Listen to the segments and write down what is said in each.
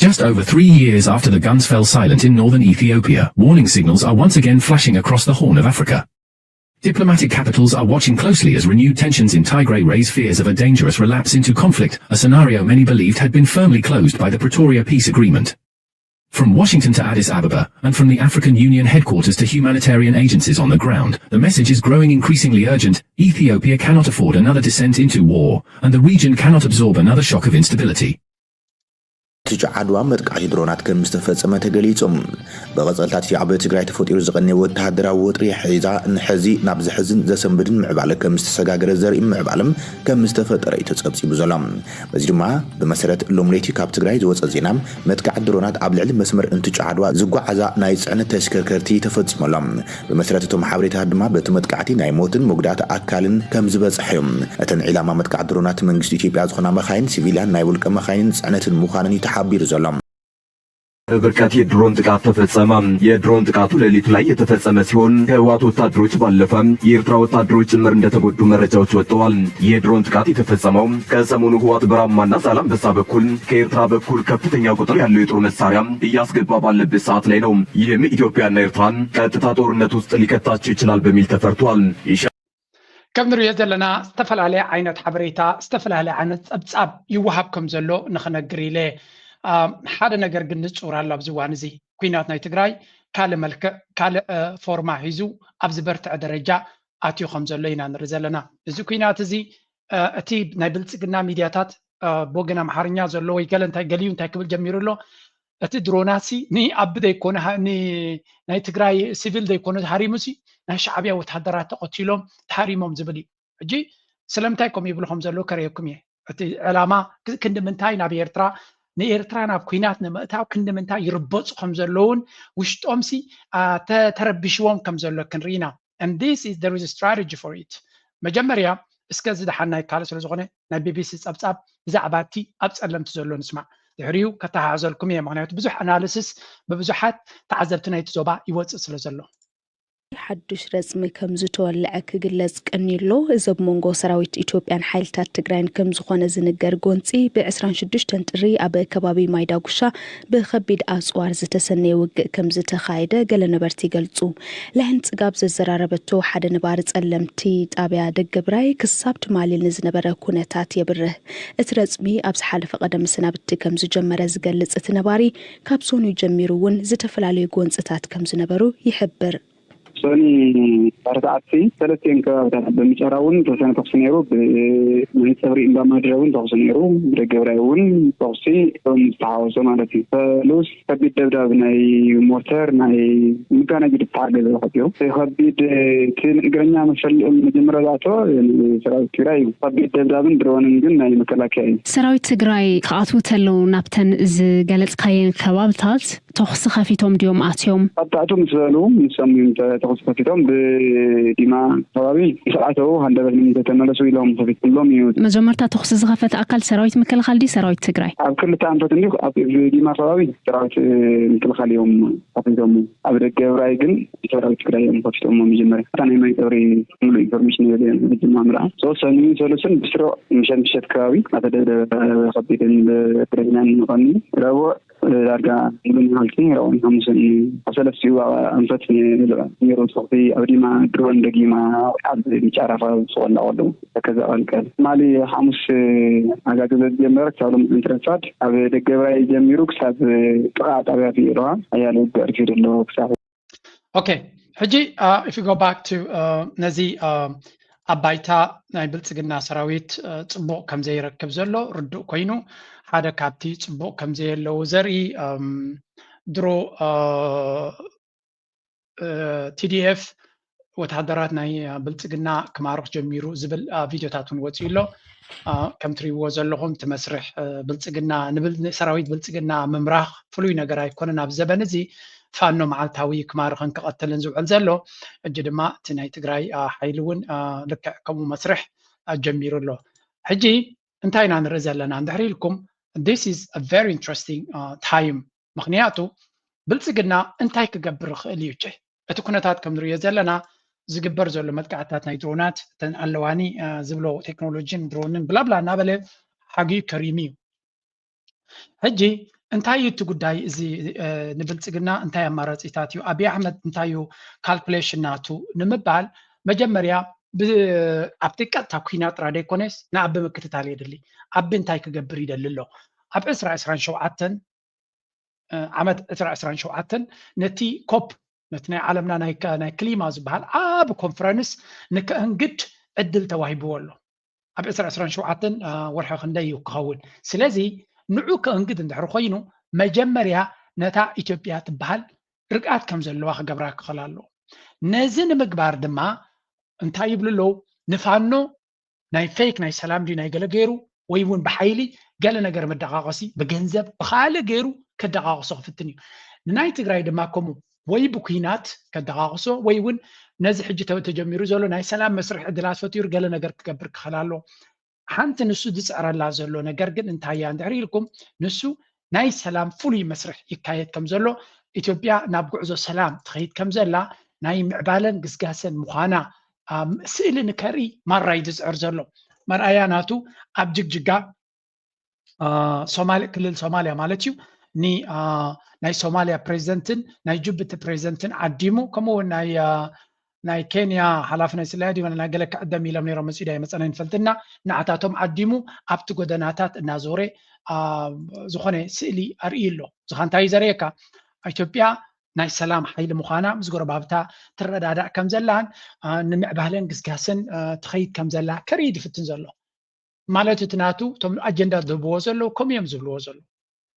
Just over three years after the guns fell silent in northern Ethiopia, warning signals are once again flashing across the Horn of Africa. Diplomatic capitals are watching closely as renewed tensions in Tigray raise fears of a dangerous relapse into conflict, a scenario many believed had been firmly closed by the Pretoria peace agreement. From Washington to Addis Ababa, and from the African Union headquarters to humanitarian agencies on the ground, the message is growing increasingly urgent. Ethiopia cannot afford another descent into war, and the region cannot absorb another shock of instability. እቲ ጨዓድዋ መጥቃዕቲ ድሮናት ከም ዝተፈጸመ ተገሊጹ። ብቐጸልታት ኣብ ትግራይ ተፈጢሩ ዝቐነየ ወተሃደራዊ ወጥሪ ሒዛ ንሕዚ ናብ ዘሕዝን ዘሰንብድን ምዕባለ ከም ዝተሰጋገረ ዘርኢ ምዕባለ ከም ዝተፈጠረ እዩ ተጸብጺቡ ዘሎ። በዚ ድማ ብመሰረት ሎም ለይቲ ካብ ትግራይ ዝወጸ ዜና፣ መጥቃዕቲ ድሮናት ኣብ ልዕሊ መስመር እንትጫዓድዋ ዝጓዓዛ ናይ ጽዕነት ተሽከርከርቲ ተፈጺሙ ኣሎ። ብመሰረት እቶም ሓበሬታት ድማ በቲ መጥቃዕቲ ናይ ሞትን መጉዳእቲ ኣካልን ከም ዝበጽሐ እዩ። እተን ዒላማ መጥቃዕቲ ድሮናት መንግስቲ ኢትዮጵያ ዝኾና መኻይን፣ ሲቪልያን ናይ ውልቀ መኻይንን ጽዕነትን ምዃነን እዩ ተሓቢሩ ዘሎ። በብርቀት የድሮን ጥቃት ተፈጸመ። የድሮን ጥቃቱ ሌሊት ላይ የተፈጸመ ሲሆን ከህወሓት ወታደሮች ባለፈ የኤርትራ ወታደሮች ጭምር እንደተጎዱ መረጃዎች ወጥተዋል። የድሮን ጥቃት የተፈጸመው ከሰሞኑ ህወሓት በራማና ዛላምበሳ በኩል ከኤርትራ በኩል ከፍተኛ ቁጥር ያለው የጦር መሳሪያ እያስገባ ባለበት ሰዓት ላይ ነው። ይህም ኢትዮጵያና ኤርትራን ቀጥታ ጦርነት ውስጥ ሊከታቸው ይችላል በሚል ተፈርቷል። ከም ንሪኦ ዘለና ዝተፈላለየ ዓይነት ሓበሬታ፣ ዝተፈላለየ ዓይነት ጸብጻብ ይወሃብ ከም ዘሎ ንኽነግር ኢለ። ሓደ ነገር ግን ንጹር ኣሎ። ኣብዚ እዋን እዚ ኩናት ናይ ትግራይ ካልእ መልክዕ፣ ካልእ ፎርማ ሒዙ ኣብ ዝበርትዐ ደረጃ ኣትዩ ከም ዘሎ ኢና ንርኢ ዘለና። እዚ ኩናት እዚ እቲ ናይ ብልጽግና ሚድያታት ብወገን ኣምሓርኛ ዘሎ ወይ ገለ እንታይ ገሊኡ እንታይ ክብል ጀሚሩ ኣሎ፣ እቲ ድሮናሲ ንኣቢ ዘይኮነ ናይ ትግራይ ሲቪል ዘይኮነ ተሃሪሙሲ ናይ ሻዕብያ ወተሃደራት ተቐቲሎም ተሃሪሞም ዝብል እዩ። ሕጂ ስለምንታይ ከምኡ ይብሉ ከም ዘለዉ ከርእየኩም እየ። እቲ ዕላማ ክንዲ ምንታይ ናብ ኤርትራ ንኤርትራ ናብ ኩናት ንምእታው ክንዲ ምንታይ ይርበፁ ከም ዘለውን ውሽጦምሲ ተረቢሽዎም ከም ዘሎ ክንርኢ ኢና። And this is there is a strategy for it። መጀመርያ እስከ እዚ ደሓን ናይ ካልእ ስለ ዝኾነ ናይ ቢቢሲ ጸብጻብ ብዛዕባ እቲ ኣብ ጸለምቲ ዘሎ ንስማዕ። ድሕሪኡ ከተሓሕዘልኩም እየ፣ ምኽንያቱ ብዙሕ ኣናልስስ ብብዙሓት ተዓዘብቲ ናይቲ ዞባ ይወጽእ ስለ ዘሎ። ሓዱሽ ረጽሚ ከም ዝተወልዐ ክግለጽ ቀኒሎ። እዚ ኣብ መንጎ ሰራዊት ኢትዮጵያን ሓይልታት ትግራይን ከም ዝኾነ ዝንገር ጎንጺ ብ ዕስራን ሽዱሽተን ጥሪ ኣብ ከባቢ ማይዳጉሻ ብኸቢድ ኣጽዋር ዝተሰነየ ውግእ ከም ዝተኻየደ ገለ ነበርቲ ይገልጹ። ለህን ጽጋብ ዘዘራረበቶ ሓደ ነባሪ ጸለምቲ ጣብያ ደገብራይ ክሳብ ትማሊ ንዝነበረ ኩነታት የብርህ። እቲ ረጽሚ ኣብ ዝሓለፈ ቀደም ሰናብቲ ከም ዝጀመረ ዝገልጽ እቲ ነባሪ ካብ ሰኑይ ጀሚሩ እውን ዝተፈላለዩ ጎንጽታት ከም ዝነበሩ ይሕብር። ሰኒ ኣርባዕተ ሰለስቲኤን ከባብታት ብምጨራ እውን ተወሰነ ተኩሲ ነይሩ። ብመንፀብሪ እምባ ማድረ እውን ተኩሲ ነይሩ። ብደገብራይ እውን ተኩሲ እቶም ዝተሓወሶ ማለት እዩ። ፈሉስ ከቢድ ደብዳብ ናይ ሞርተር ናይ ምጋናጅ ድተሓገዘ ከቢድ እቲ እግረኛ መፈል መጀመርያ ዝኣተወ ሰራዊት ትግራይ እዩ። ከቢድ ደብዳብን ድሮንን ግን ናይ መከላከያ እዩ። ሰራዊት ትግራይ ክኣትዉ ተለዉ ናብተን ዝገለፅካየን ከባብታት ተኹሲ ከፊቶም ድዮም ኣትዮም? ኣታእቱ ምስ በሉ ንሶም እዮም ተኹሲ ከፊቶም። ብዲማ ከባቢ ምስ ኣተዉ ሃንደበት ንምንተ ተመለሱ ኢሎም ከፊትሎም እዩ። መጀመርታ ተኹሲ ዝኸፈተ ኣካል ሰራዊት ምክልኻል ድዩ ሰራዊት ትግራይ? ኣብ ክልተ ኣንፈት እንዲ ኣብ ዲማ ከባቢ ሰራዊት ምክልኻል እዮም ከፊቶም። ኣብ ደገ ብራይ ግን ሰራዊት ትግራይ እዮም ከፊቶም። መጀመርያ እታ ናይ ማይ ፀብሪ ሙሉእ ኢንፎርሜሽን የለን። ሕጂ ማምርኣ ሰሰኑ ሰሉስን ብስሮ ምሸት ምሸት ከባቢ ኣተደብደበ ከቢድን ብእግረኛን ምዃኑ ረቡዕ ዳርጋ ሙሉ መዓልቲ ረቡዕን ሓሙስን ሰለስቲኡ ኣንፈት ነይሩ ተኹሲ ኣብ ዲማ ድሮን ደጊማ ኣብ ሚጫራ ከባቢ ዝቆላ ከለዉ ከዛ ቀልቀል ትማሊ ሓሙስ ኣጋግዘ ዝጀመረ ክሳብ ሎም እንትረፋድ ኣብ ደገብራይ ጀሚሩ ክሳብ ጥቓ ጣብያ ፊኤልዋ ሓያሎ ውግእ ኣርፊዱ ኣሎ ክሳብ Okay, ሕጂ if you go back to ነዚ ኣብ ባይታ ናይ ብልጽግና ሰራዊት ጽቡቕ ከም ዘይረክብ ዘሎ ርዱእ ኮይኑ ሓደ ካብቲ ጽቡቕ ከም ዘየለዉ ዘርኢ ድሮ ቲዲኤፍ ወተሃደራት ናይ ብልጽግና ክማርኽ ጀሚሩ ዝብል ቪድዮታት እውን ወፂኡ ኣሎ። ከም ትሪእዎ ዘለኹም እቲ መስርሕ ብልጽግና ንሰራዊት ብልጽግና ምምራኽ ፍሉይ ነገር ኣይኮነን። ኣብ ዘበን እዚ ፋኖ መዓልታዊ ክማርኽን ክቐትልን ዝውዕል ዘሎ ሕጂ ድማ እቲ ናይ ትግራይ ሓይሊ እውን ልክዕ ከምኡ መስርሕ ጀሚሩ ኣሎ። ሕጂ እንታይ ኢና ንርኢ ዘለና እንድሕር ኢልኩም this is a very interesting time ምኽንያቱ ብልጽግና እንታይ ክገብር ይኽእል እዩ ቸ እቲ ኩነታት ከም ንሪኦ ዘለና ዝግበር ዘሎ መጥቃዕትታት ናይ ድሮናት እተን ኣለዋኒ ዝብሎ ቴክኖሎጂን ድሮንን ብላብላ እናበለ ሓጊኡ ከሪሙ እዩ። ሕጂ እንታይ እዩ እቲ ጉዳይ እዚ? ንብልፅግና እንታይ ኣማራፂታት እዩ? ኣብይ ኣሕመድ እንታይ እዩ ካልኩሌሽን ናቱ ንምባል፣ መጀመርያ ኣብቲ ቀጥታ ኩናት ጥራ ዘይኮነስ ንኣቢ ምክትታል የድሊ። ኣቢ እንታይ ክገብር ይደሊ ኣሎ? ኣብ ዕስራ ዕስራን ሸውዓተን ዓመት ዕስራ ዕስራን ሸውዓተን ነቲ ኮፕ፣ ነቲ ናይ ዓለምና ናይ ክሊማ ዝበሃል ዓቢ ኮንፈረንስ ንከእንግድ ዕድል ተዋሂብዎ ኣሎ። ኣብ ዕስራ ዕስራን ሸውዓተን ወርሒ ክንደይ እዩ ክኸውን? ስለዚ ንዑ ከእንግድ እንድሕር ኮይኑ፣ መጀመርያ ነታ ኢትዮጵያ ትበሃል ርግኣት ከም ዘለዋ ክገብራ ክኽእል ኣለዎ። ነዚ ንምግባር ድማ እንታይ ይብሉ ኣለዉ? ንፋኖ ናይ ፌክ ናይ ሰላም ድዩ ናይ ገለ ገይሩ፣ ወይ እውን ብሓይሊ ገለ ነገር መደቓቐሲ ብገንዘብ ብኻልእ ገይሩ ከደቓቕሶ ክፍትን እዩ። ንናይ ትግራይ ድማ ከምኡ ወይ ብኩናት ከደቓቕሶ ወይ እውን ነዚ ሕጂ ተጀሚሩ ዘሎ ናይ ሰላም መስርሕ ዕድላት ፈጢሩ ገለ ነገር ክገብር ክኽእል ኣሎ። ሓንቲ ንሱ ዝፅዕረላ ዘሎ ነገር ግን እንታይ እያ እንድሕር ኢልኩም፣ ንሱ ናይ ሰላም ፍሉይ መስርሕ ይካየድ ከም ዘሎ፣ ኢትዮጵያ ናብ ጉዕዞ ሰላም ትኸይድ ከም ዘላ ናይ ምዕባለን ግስጋሰን ምዃና ስእሊ ንከርኢ ማራ እዩ ዝፅዕር ዘሎ። መርኣያ ናቱ ኣብ ጅግጅጋ ሶማሌ ክልል ሶማሊያ ማለት እዩ፣ ናይ ሶማሊያ ፕሬዚደንትን ናይ ጅቡቲ ፕሬዚደንትን ዓዲሙ፣ ከምኡ እውን ናይ ናይ ኬንያ ሓላፊ ናይ ስለያ ድዩ ናይ ገለ ክዕደም ኢሎም ነይሮም፣ መፅኡ ዳይ መፀና ይንፈልጥና፣ ንዓታቶም ዓዲሙ ኣብቲ ጎደናታት እናዞረ ዝኾነ ስእሊ ኣርእዩ ኣሎ። እዚ እንታይ እዩ ዘርእየካ? ኢትዮጵያ ናይ ሰላም ሓይሊ ምዃና፣ ምስ ጎረባብታ ትረዳዳእ ከም ዘላን ንምዕባለን ግስጋስን ትኸይድ ከም ዘላ ከርኢ ዝፍትን ዘሎ። ማለት እቲ ናቱ እቶም ኣጀንዳ ዝህብዎ ዘለዉ ከምኡ እዮም ዝብልዎ ዘለዉ።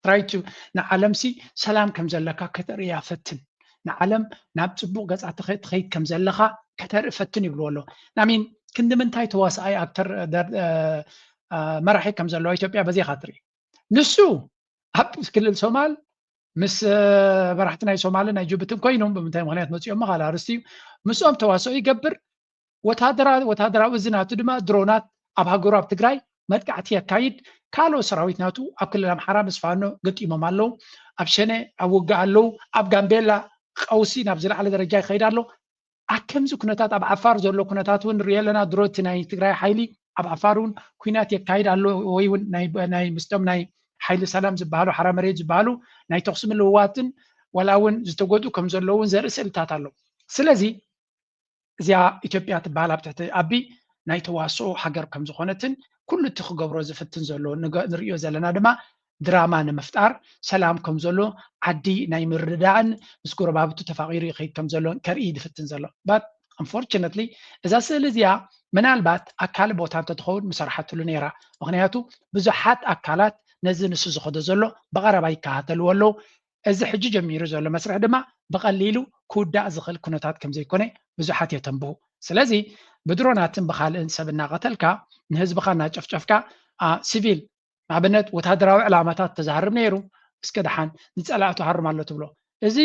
ትራይቱ ንዓለምሲ ሰላም ከም ዘለካ ከተርእያ ፈትን፣ ንዓለም ናብ ፅቡቕ ገፃ ትኸይድ ከም ዘለኻ ከተርኢ ፈትን ይብልዎ ኣለዉ። ናሚን ክንዲ ምንታይ ተዋሳኣይ ኣክተር መራሒ ከም ዘለዋ ኢትዮጵያ በዚኻ ትርኢ። ንሱ ኣብ ክልል ሶማል ምስ መራሕቲ ናይ ሶማልን ናይ ጅቡትን ኮይኖም ብምንታይ ምክንያት መፂኦም ምኻል ኣርስቲ እዩ። ምስኦም ተዋስኦ ይገብር። ወታደራዊ እዚ ናቱ ድማ ድሮናት ኣብ ሃገሩ ኣብ ትግራይ መጥቃዕቲ የካይድ። ካልኦት ሰራዊት ናቱ ኣብ ክልል ኣምሓራ ምስ ፋኖ ገጢሞም ኣለዉ። ኣብ ሸነ ኣብ ውግእ ኣለዉ። ኣብ ጋምቤላ ቀውሲ ናብ ዝለዓለ ደረጃ ይኸይድ ኣሎ። ኣብ ከምዚ ኩነታት ኣብ ዓፋር ዘሎ ኩነታት እውን ንሪኦ ኣለና። ድሮ እቲ ናይ ትግራይ ሓይሊ ኣብ ዓፋር እውን ኩናት የካይድ ኣሎ ወይ እውን ናይ ምስቶም ናይ ሓይሊ ሰላም ዝበሃሉ ሓራ መሬት ዝበሃሉ ናይ ተኩሲ ምልውዋጥን ዋላ እውን ዝተጎድኡ ከም ዘለዉ እውን ዘርኢ ስእልታት ኣሎ። ስለዚ እዚኣ ኢትዮጵያ ትበሃል ኣብ ትሕቲ ኣቢ ናይ ተዋስኦ ሃገር ከም ዝኾነትን ኩሉ እቲ ክገብሮ ዝፍትን ዘሎ ንሪኦ ዘለና ድማ ድራማ ንምፍጣር ሰላም ከም ዘሎ ዓዲ ናይ ምርዳእን ምስ ጎረባብቱ ተፋቒሩ ይኸይድ ከም ዘሎ ከርኢ ዝፍትን ዘሎ። But unfortunately እዛ ስእሊ እዚኣ ምናልባት ኣብ ካልእ ቦታ እንተትኸውን ምሰርሓትሉ ነይራ። ምክንያቱ ብዙሓት ኣካላት ነዚ ንሱ ዝኸዶ ዘሎ ብቐረባ ይከታተልዎ ኣለዉ። እዚ ሕጂ ጀሚሩ ዘሎ መስርሕ ድማ ብቐሊሉ ክውዳእ ዝኽእል ኩነታት ከም ዘይኮነ ብዙሓት የተንብሁ። ስለዚ ብድሮናትን ብኻልእን ሰብ እናቐተልካ ንህዝብኻ እናጨፍጨፍካ ሲቪል ንኣብነት ወታደራዊ ዕላማታት ተዛርብ ነይሩ። እስከ ደሓን ንፀላእቱ ሃርም ኣሎ ትብሎ። እዚ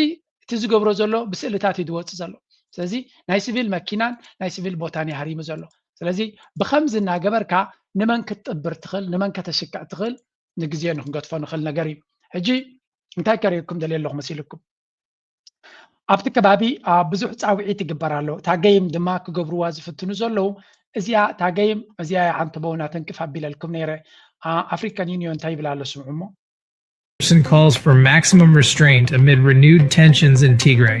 እቲ ዝገብሮ ዘሎ ብስእልታት እዩ ዝወፅእ ዘሎ። ስለዚ ናይ ሲቪል መኪናን ናይ ሲቪል ቦታን እዩ ሃሪሙ ዘሎ። ስለዚ ብኸምዚ እናገበርካ ንመን ክትጥብር ትኽእል፣ ንመን ከተሽክዕ ትኽእል፣ ንግዜ ንክንገድፎ ንኽእል ነገር እዩ። ሕጂ እንታይ ከርእየኩም ደልየ ኣለኹ መሲልኩም? ኣብቲ ከባቢ ብዙሕ ጻውዒት ይግበር ኣሎ። እታ ገይም ድማ ክገብርዋ ዝፍትኑ ዘለዉ እዚኣ እታ ገይም እዚኣ እያ ሓንቲ በውና ተንቅፍ ኣቢለልኩም ነይረ። ኣፍሪካን ዩኒዮን እንታይ ይብል ኣሎ ስምዑ እሞ። Person calls for maximum restraint amid renewed tensions in Tigray.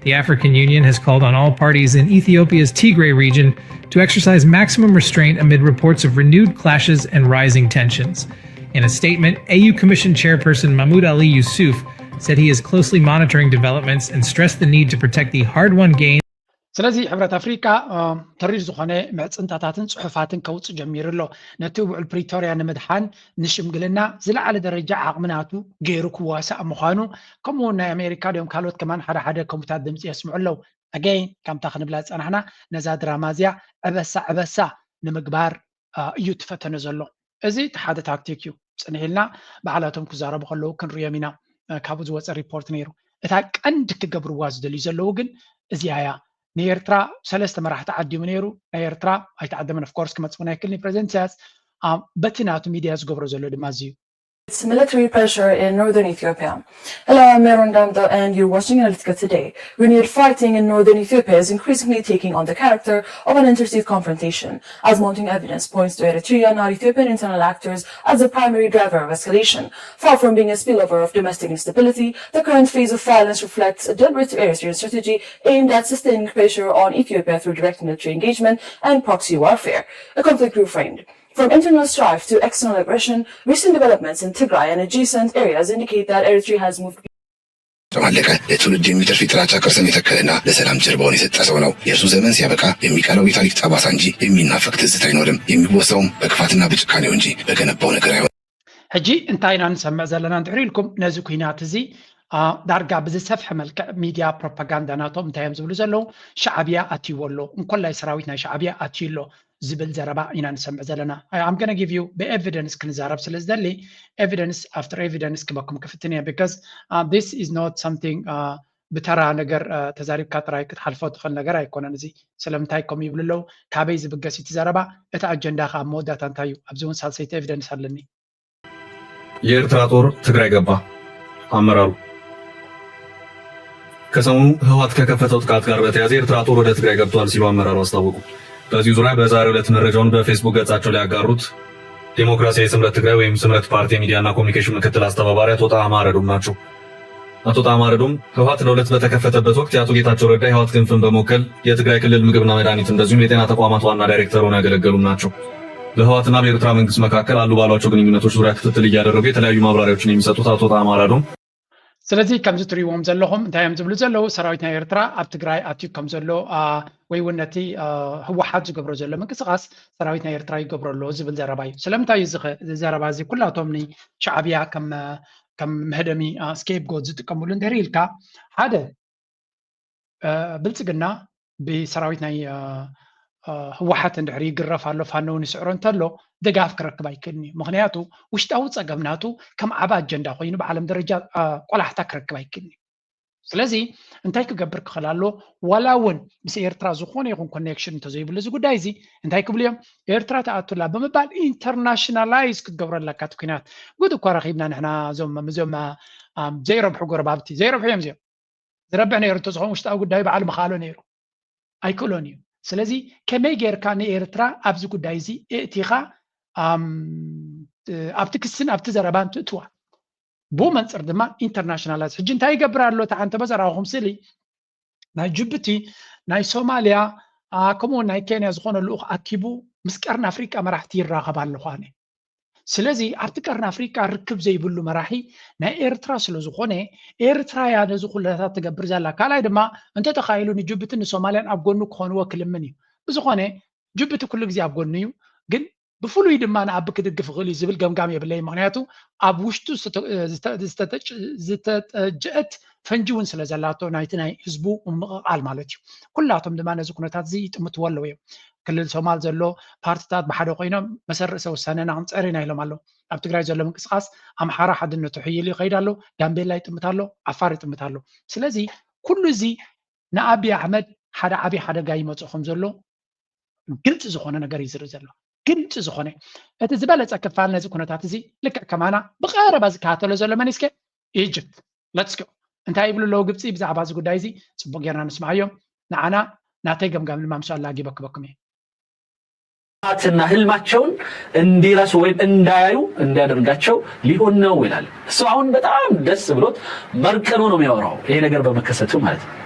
The African Union has called on all parties in Ethiopia's Tigray region to exercise maximum restraint amid reports of renewed clashes and rising tensions. In a statement, A U Commission Chairperson Mahmoud Ali Yusuf said he is closely monitoring developments and stressed the need to protect the hard-won gains. ስለዚ ሕብረት ኣፍሪካ ተሪር ዝኾነ ምዕፅንታታትን ፅሑፋትን ከውፅእ ጀሚሩ ኣሎ። ነቲ ውዕል ፕሪቶርያ ንምድሓን ንሽምግልና ዝለዓለ ደረጃ ዓቕሚ ናቱ ገይሩ ክዋሳእ ምዃኑ፣ ከምኡ እውን ናይ ኣሜሪካ ድዮም ካልኦት ከማን ሓደ ሓደ ከምኡታት ድምፂ የስምዑ ኣለዉ። ኣገይን ከምታ ክንብላ ዝፀናሕና ነዛ ድራማ እዚኣ ዕበሳ ዕበሳ ንምግባር እዩ ትፈተነ ዘሎ። እዚ እቲ ሓደ ታክቲክ እዩ። ፅንሕ ኢልና ባዕላቶም ክዛረቡ ከለዉ ክንሪኦም ኢና። ካብኡ ዝወፀ ሪፖርት ነይሩ። እታ ቀንዲ ክገብርዋ ዝደልዩ ዘለዉ ግን እዚኣ እያ። ንኤርትራ ሰለስተ መራሕቲ ዓዲሙ ነይሩ። ናይ ኤርትራ ኣይተዓደመን። ኦፍኮርስ ክመፅእ ናይ ክልኒ ፕሬዚደንት ኢሳያስ በቲ ናቱ ሚድያ ዝገብሮ ዘሎ ድማ እዚ እዩ። Military pressure in northern Ethiopia. Hello, I'm Meron Damdo, and you're watching Analytica Today. Renewed fighting in northern Ethiopia is increasingly taking on the character of an interstate confrontation, as mounting evidence points to Eritrea, not Ethiopian internal actors, as the primary driver of escalation. Far from being a spillover of domestic instability, the current phase of violence reflects a deliberate Eritrean strategy aimed at sustaining pressure on Ethiopia through direct military engagement and proxy warfare. A conflict reframed from internal strife to external aggression, recent developments in Tigray and adjacent areas indicate that Eritrea has moved ተማለቀ ለትውልድ የሚተርፍ የጥላቻ ቅርስን የተከለና ለሰላም ጀርባውን የሰጠ ሰው ነው። የእርሱ ዘመን ሲያበቃ የሚቀረው የታሪክ ጠባሳ እንጂ የሚናፈቅ ትዝታ አይኖርም። የሚወሳውም በክፋትና በጭካኔው እንጂ በገነባው ነገር አይሆንም። ሕጂ እንታይ ኢና ንሰምዕ ዘለና እንድሕር ኢልኩም ነዚ ኩናት እዚ ዳርጋ ብዝሰፍሐ መልክዕ ሚድያ ፕሮፓጋንዳ ናቶም እንታይ እዮም ዝብሉ ዘለዉ? ሻዕብያ ኣትይዎ ኣሎ፣ እንኮላይ ሰራዊት ናይ ሻዕብያ ኣትዩ ኣሎ ዝብል ዘረባ ኢና ንሰምዕ ዘለና። I'm gonna give you ብኤቪደንስ ክንዛረብ ስለ ዝደሊ evidence after evidence ክበኩም ክፍትን እየ because this is not something ብተራ ነገር ተዛሪብካ ጥራይ ክትሓልፎ ትኽእል ነገር ኣይኮነን። እዚ ስለምንታይ ከምኡ ይብሉ ኣለዉ? ካበይ ዝብገስ እቲ ዘረባ? እቲ ኣጀንዳ ከ ኣብ መወዳእታ እንታይ እዩ? ኣብዚ እውን ሳልሰይቲ ኤቪደንስ ኣለኒ። የኤርትራ ጦር ትግራይ ገባ። አመራሩ ከሰሞኑ ህወሓት ከከፈተው ጥቃት ጋር በተያያዘ የኤርትራ ጦር ወደ ትግራይ ገብቷል ሲሉ አመራሩ አስታወቁ። በዚሁ ዙሪያ በዛሬው ዕለት መረጃውን በፌስቡክ ገጻቸው ላይ ያጋሩት ዴሞክራሲያዊ ስምረት ትግራይ ወይም ስምረት ፓርቲ የሚዲያና ኮሚኒኬሽን ምክትል አስተባባሪ አቶ ጣዕማ ረዶም ናቸው። አቶ ጣዕማ ረዶም ህወሓት ለሁለት በተከፈተበት ወቅት የአቶ ጌታቸው ረዳ የህወሓት ክንፍን በመወከል የትግራይ ክልል ምግብና መድኃኒት እንደዚሁም የጤና ተቋማት ዋና ዳይሬክተር ሆነው ያገለገሉም ናቸው። በህወሓትና በኤርትራ መንግስት መካከል አሉ ባሏቸው ግንኙነቶች ዙሪያ ክትትል እያደረጉ የተለያዩ ማብራሪያዎችን የሚሰጡት አቶ ጣዕማ ረዶም ስለዚ ከምዚ ትሪእዎም ዘለኹም እንታይ እዮም ዝብሉ ዘለዉ? ሰራዊት ናይ ኤርትራ ኣብ ትግራይ ኣትዩ ከም ዘሎ ወይ እውን ነቲ ህወሓት ዝገብሮ ዘሎ ምንቅስቃስ ሰራዊት ናይ ኤርትራ ይገብሮ ኣሎ ዝብል ዘረባ እዩ። ስለምንታይ እዩ እዚ ዘረባ እዚ ኩላቶም ንሻዕብያ ከም ከም መህደሚ ስኬፕጎት ዝጥቀምሉ እንድሕር ኢልካ ሓደ ብልፅግና ብሰራዊት ናይ ህወሓት እንድሕር ይግረፍ ኣሎ ፋኖ እውን ይስዕሮ እንተሎ ድጋፍ ክረክብ ኣይክእልን እዩ። ምክንያቱ ውሽጣዊ ፀገም ናቱ ከም ዓብ ኣጀንዳ ኮይኑ ብዓለም ደረጃ ቆላሕታ ክረክብ ኣይክእልን እዩ። ስለዚ እንታይ ክገብር ክኽእል ኣሎ? ዋላ እውን ምስ ኤርትራ ዝኾነ ይኹን ኮኔክሽን እንተዘይብሉ እዚ ጉዳይ እዚ እንታይ ክብሉ እዮም? ኤርትራ ተኣቱላ ብምባል ኢንተርናሽናላይዝ ክትገብሮ ኣለካ እቲ ኩናት። ጉድ እኳ ረኺብና ንሕና እዞም እዞም ዘይረብሑ ጎረባብቲ ዘይረብሑ እዮም እዚኦም። ዝረብሕ ነይሩ እንተዝኸውን ውሽጣዊ ጉዳዩ ባዕሉ ምኽኣሎ ነይሩ። ኣይክእሎን እዩ። ስለዚ ከመይ ጌርካ ንኤርትራ ኣብዚ ጉዳይ እዚ እእቲኻ ኣብቲ ክስን ኣብቲ ዘረባን ትእትዋ? ብኡ መንፅር ድማ ኢንተርናሽናላይዝ ሕጂ እንታይ ይገብር ኣሎ? እቲ ዓንተቦ ዘረባኹም ስእሊ ናይ ጅቡቲ ናይ ሶማልያ ከምኡውን ናይ ኬንያ ዝኾነ ልኡኽ ኣኪቡ ምስ ቀርኒ ኣፍሪቃ መራሕቲ ይራኸብ ኣለኹ ኣነ። ስለዚ ኣብቲ ቀርኒ ኣፍሪቃ ርክብ ዘይብሉ መራሒ ናይ ኤርትራ ስለ ዝኾነ ኤርትራ እያ ነዚ ኩለታት ትገብር ዘላ። ካልኣይ ድማ እንተተኻኢሉ ንጅቡትን ንሶማልያን ኣብ ጎኑ ክኾንዎ ክልምን እዩ። ብዝኾነ ጅቡቲ ኩሉ ግዜ ኣብ ጎኑ እዩ፣ ግን ብፍሉይ ድማ ንኣቢ ክድግፍ ይኽእል እዩ ዝብል ገምጋም የብለይ። ምክንያቱ ኣብ ውሽጡ ዝተጠጅአት ፈንጂ እውን ስለ ዘላቶ ናይቲ ናይ ህዝቡ ምምቕቓል ማለት እዩ። ኩላቶም ድማ ነዚ ኩነታት እዚ ይጥምትዎ ኣለዉ እዮም። ክልል ሶማል ዘሎ ፓርትታት ብሓደ ኮይኖም መሰል ርእሰ ውሳነና ክንፅዕር ኢና ኢሎም ኣለዉ። ኣብ ትግራይ ዘሎ ምንቅስቃስ ኣምሓራ ሓድነቱ ሕይል ይኸይድ ኣሎ፣ ጋምቤላ ይጥምት ኣሎ፣ ዓፋር ይጥምት ኣሎ። ስለዚ ኩሉ እዚ ንኣቢ ኣሕመድ ሓደ ዓብዪ ሓደጋ ይመፅእ ከም ዘሎ ግልፂ ዝኾነ ነገር እዩ ዝርኢ ዘሎ። ግልፂ ዝኾነ እቲ ዝበለፀ ክፋል ነዚ ኩነታት እዚ ልክዕ ከማና ብቐረባ ዝከታተሎ ዘሎ መን እስከ ኢጅፕት let's go እንታይ ይብሉ ኣለዉ ግብፂ ብዛዕባ እዚ ጉዳይ እዚ? ፅቡቅ ጌርና ንስምዓዮም። ንዓና ናተይ ገምጋም ድማ ምስኡ ኣላጊበ ክበኩም እየ። ጥማትና ህልማቸውን እንዲረሱ ወይም እንዳያዩ እንዲያደርጋቸው ሊሆን ነው ይላል። እሱ አሁን በጣም ደስ ብሎት መርቀኖ ነው የሚያወራው ይሄ ነገር በመከሰቱ ማለት ነው።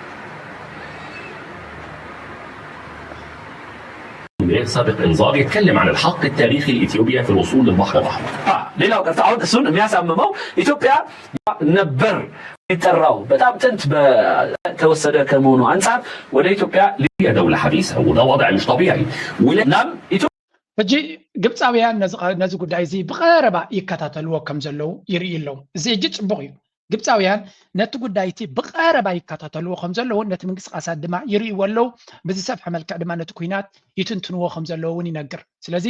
سابق إنذار يتكلم عن الحق التاريخي لإثيوبيا في الوصول للبحر الأحمر. ሌላው ቀርቶ አሁን እሱን የሚያሳምመው ኢትዮጵያ ነበር የሚጠራው በጣም ጥንት በተወሰደ ከመሆኑ አንጻር ወደ ኢትዮጵያ دولة حديثة وده وضع مش طبيعي. እናም ኢትዮጵያ ሕጂ ግብፃውያን ነዚ ጉዳይ እዚ ብቐረባ ይከታተልዎ ከም ዘለዉ ይርኢ ኣለዉ። እዚ ሕጂ ፅቡቕ እዩ። ግብፃውያን ነቲ ጉዳይ እቲ ብቐረባ ይከታተልዎ ከም ዘለዉ ነቲ ምንቅስቃሳት ድማ ይርእይዎ ኣለዉ። ብዝሰፍሐ መልክዕ ድማ ነቲ ኩናት ይትንትንዎ ከም ዘለዉ እውን ይነግር። ስለዚ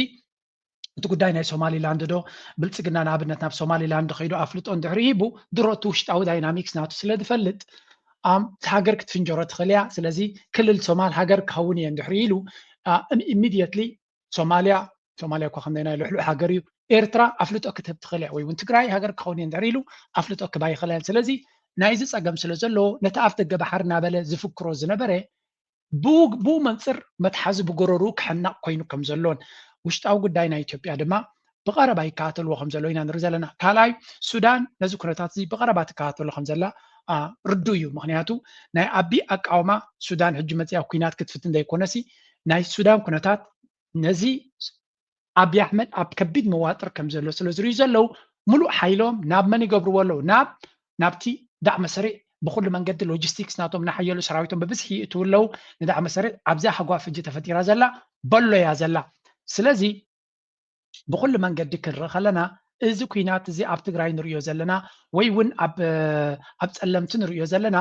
እቲ ጉዳይ ናይ ሶማሊላንድ ዶ ብልፅግና ንኣብነት ናብ ሶማሊላንድ ከይዱ ኣፍልጦ እንድሕሪ ሂቡ ድሮ እቲ ውሽጣዊ ዳይናሚክስ ናቱ ስለ ዝፈልጥ እታ ሃገር ክትፍንጀሮ ትኽእል እያ። ስለዚ ክልል ሶማል ሃገር ክኸውን እየ እንድሕሪ ኢሉ ኢሚድየትሊ ሶማልያ ሶማልያ እኳ ከምናይ ናይ ልሕሉሕ ሃገር እዩ ኤርትራ ኣፍልጦ ክትህብ ትኽእል እያ፣ ወይ እውን ትግራይ ሃገር ክኸውን እየ እንድሕር ኢሉ ኣፍልጦ ክባ ይኽእል እያ። ስለዚ ናይዚ ፀገም ስለ ዘለዎ ነቲ ኣፍ ደገ ባሕሪ እናበለ ዝፍክሮ ዝነበረ ብኡ መንፅር መትሓዚ ብጎረሩ ክሕነቕ ኮይኑ ከም ዘሎን ውሽጣዊ ጉዳይ ናይ ኢትዮጵያ ድማ ብቐረባ ይከታተልዎ ከም ዘሎ ኢና ንርኢ ዘለና። ካልኣይ፣ ሱዳን ነዚ ኩነታት እዚ ብቐረባ ትከታተሎ ከም ዘላ ርዱ እዩ። ምክንያቱ ናይ ኣቢ ኣቃውማ ሱዳን ሕጂ መፅያ ኩናት ክትፍትን ዘይኮነሲ ናይ ሱዳን ኩነታት ነዚ ኣቢ ኣሕመድ ኣብ ከቢድ መዋጥር ከም ዘሎ ስለ ዝርዩ ዘለዉ ሙሉእ ሓይሎም ናብ መን ይገብርዎ ኣለዉ? ናብ ናብቲ ዳዕመ ሰሪዕ ብኩሉ መንገዲ ሎጂስቲክስ ናቶም እናሓየሉ ሰራዊቶም ብብዝሒ ይእትዉ ኣለዉ። ንዳዕመ ሰሪዕ ኣብዛ ሃጓፍ ሕጂ ተፈጢራ ዘላ በሎ እያ ዘላ። ስለዚ ብኩሉ መንገዲ ክንርኢ ከለና እዚ ኩናት እዚ ኣብ ትግራይ ንሪኦ ዘለና ወይ እውን ኣብ ኣብ ፀለምቲ ንሪኦ ዘለና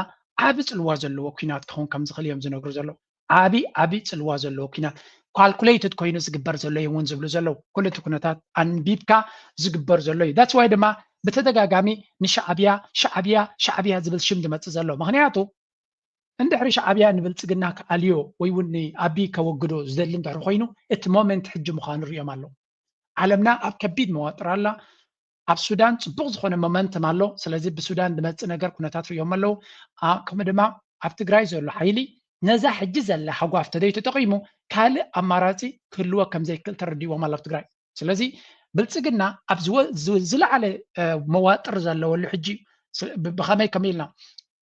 ዓቢ ፅልዋ ዘለዎ ኩናት ክኸውን ከም ዝኽእል እዮም ዝነግሩ ዘለዉ። ዓቢ ዓቢ ፅልዋ ዘለዎ ኩናት ካልኩሌትድ ኮይኑ ዝግበር ዘሎ እዮም እውን ዝብሉ ዘለዉ። ኩሉ እቲ ኩነታት ኣንቢብካ ዝግበር ዘሎ እዩ። ዳትስ ዋይ ድማ ብተደጋጋሚ ንሻዕብያ ሻዕብያ ሻዕብያ ዝብል ሽም ዝመፅእ ዘሎ። ምክንያቱ እንድሕሪ ሻዕብያ ንብልፅግና ክኣልዮ ወይ እውን ንኣቢ ከወግዶ ዝደሊ እንድሕሪ ኮይኑ እቲ ሞመንት ሕጂ ምዃኑ ሪኦም ኣለዉ። ዓለምና ኣብ ከቢድ መዋጥር ኣላ። ኣብ ሱዳን ፅቡቕ ዝኾነ ሞመንትም ኣሎ። ስለዚ ብሱዳን ዝመፅእ ነገር ኩነታት ሪኦም ኣለዉ። ከምኡ ድማ ኣብ ትግራይ ዘሎ ሓይሊ ነዛ ሕጂ ዘላ ሃጓፍ ተዘይተጠቒሙ ካልእ ኣማራፂ ክህልዎ ከም ዘይክእል ተረዲዎም ኣሎ ኣብ ትግራይ። ስለዚ ብልፅግና ኣብ ዝለዓለ መዋጥር ዘለወሉ ሕጂ ብኸመይ ከም ኢልና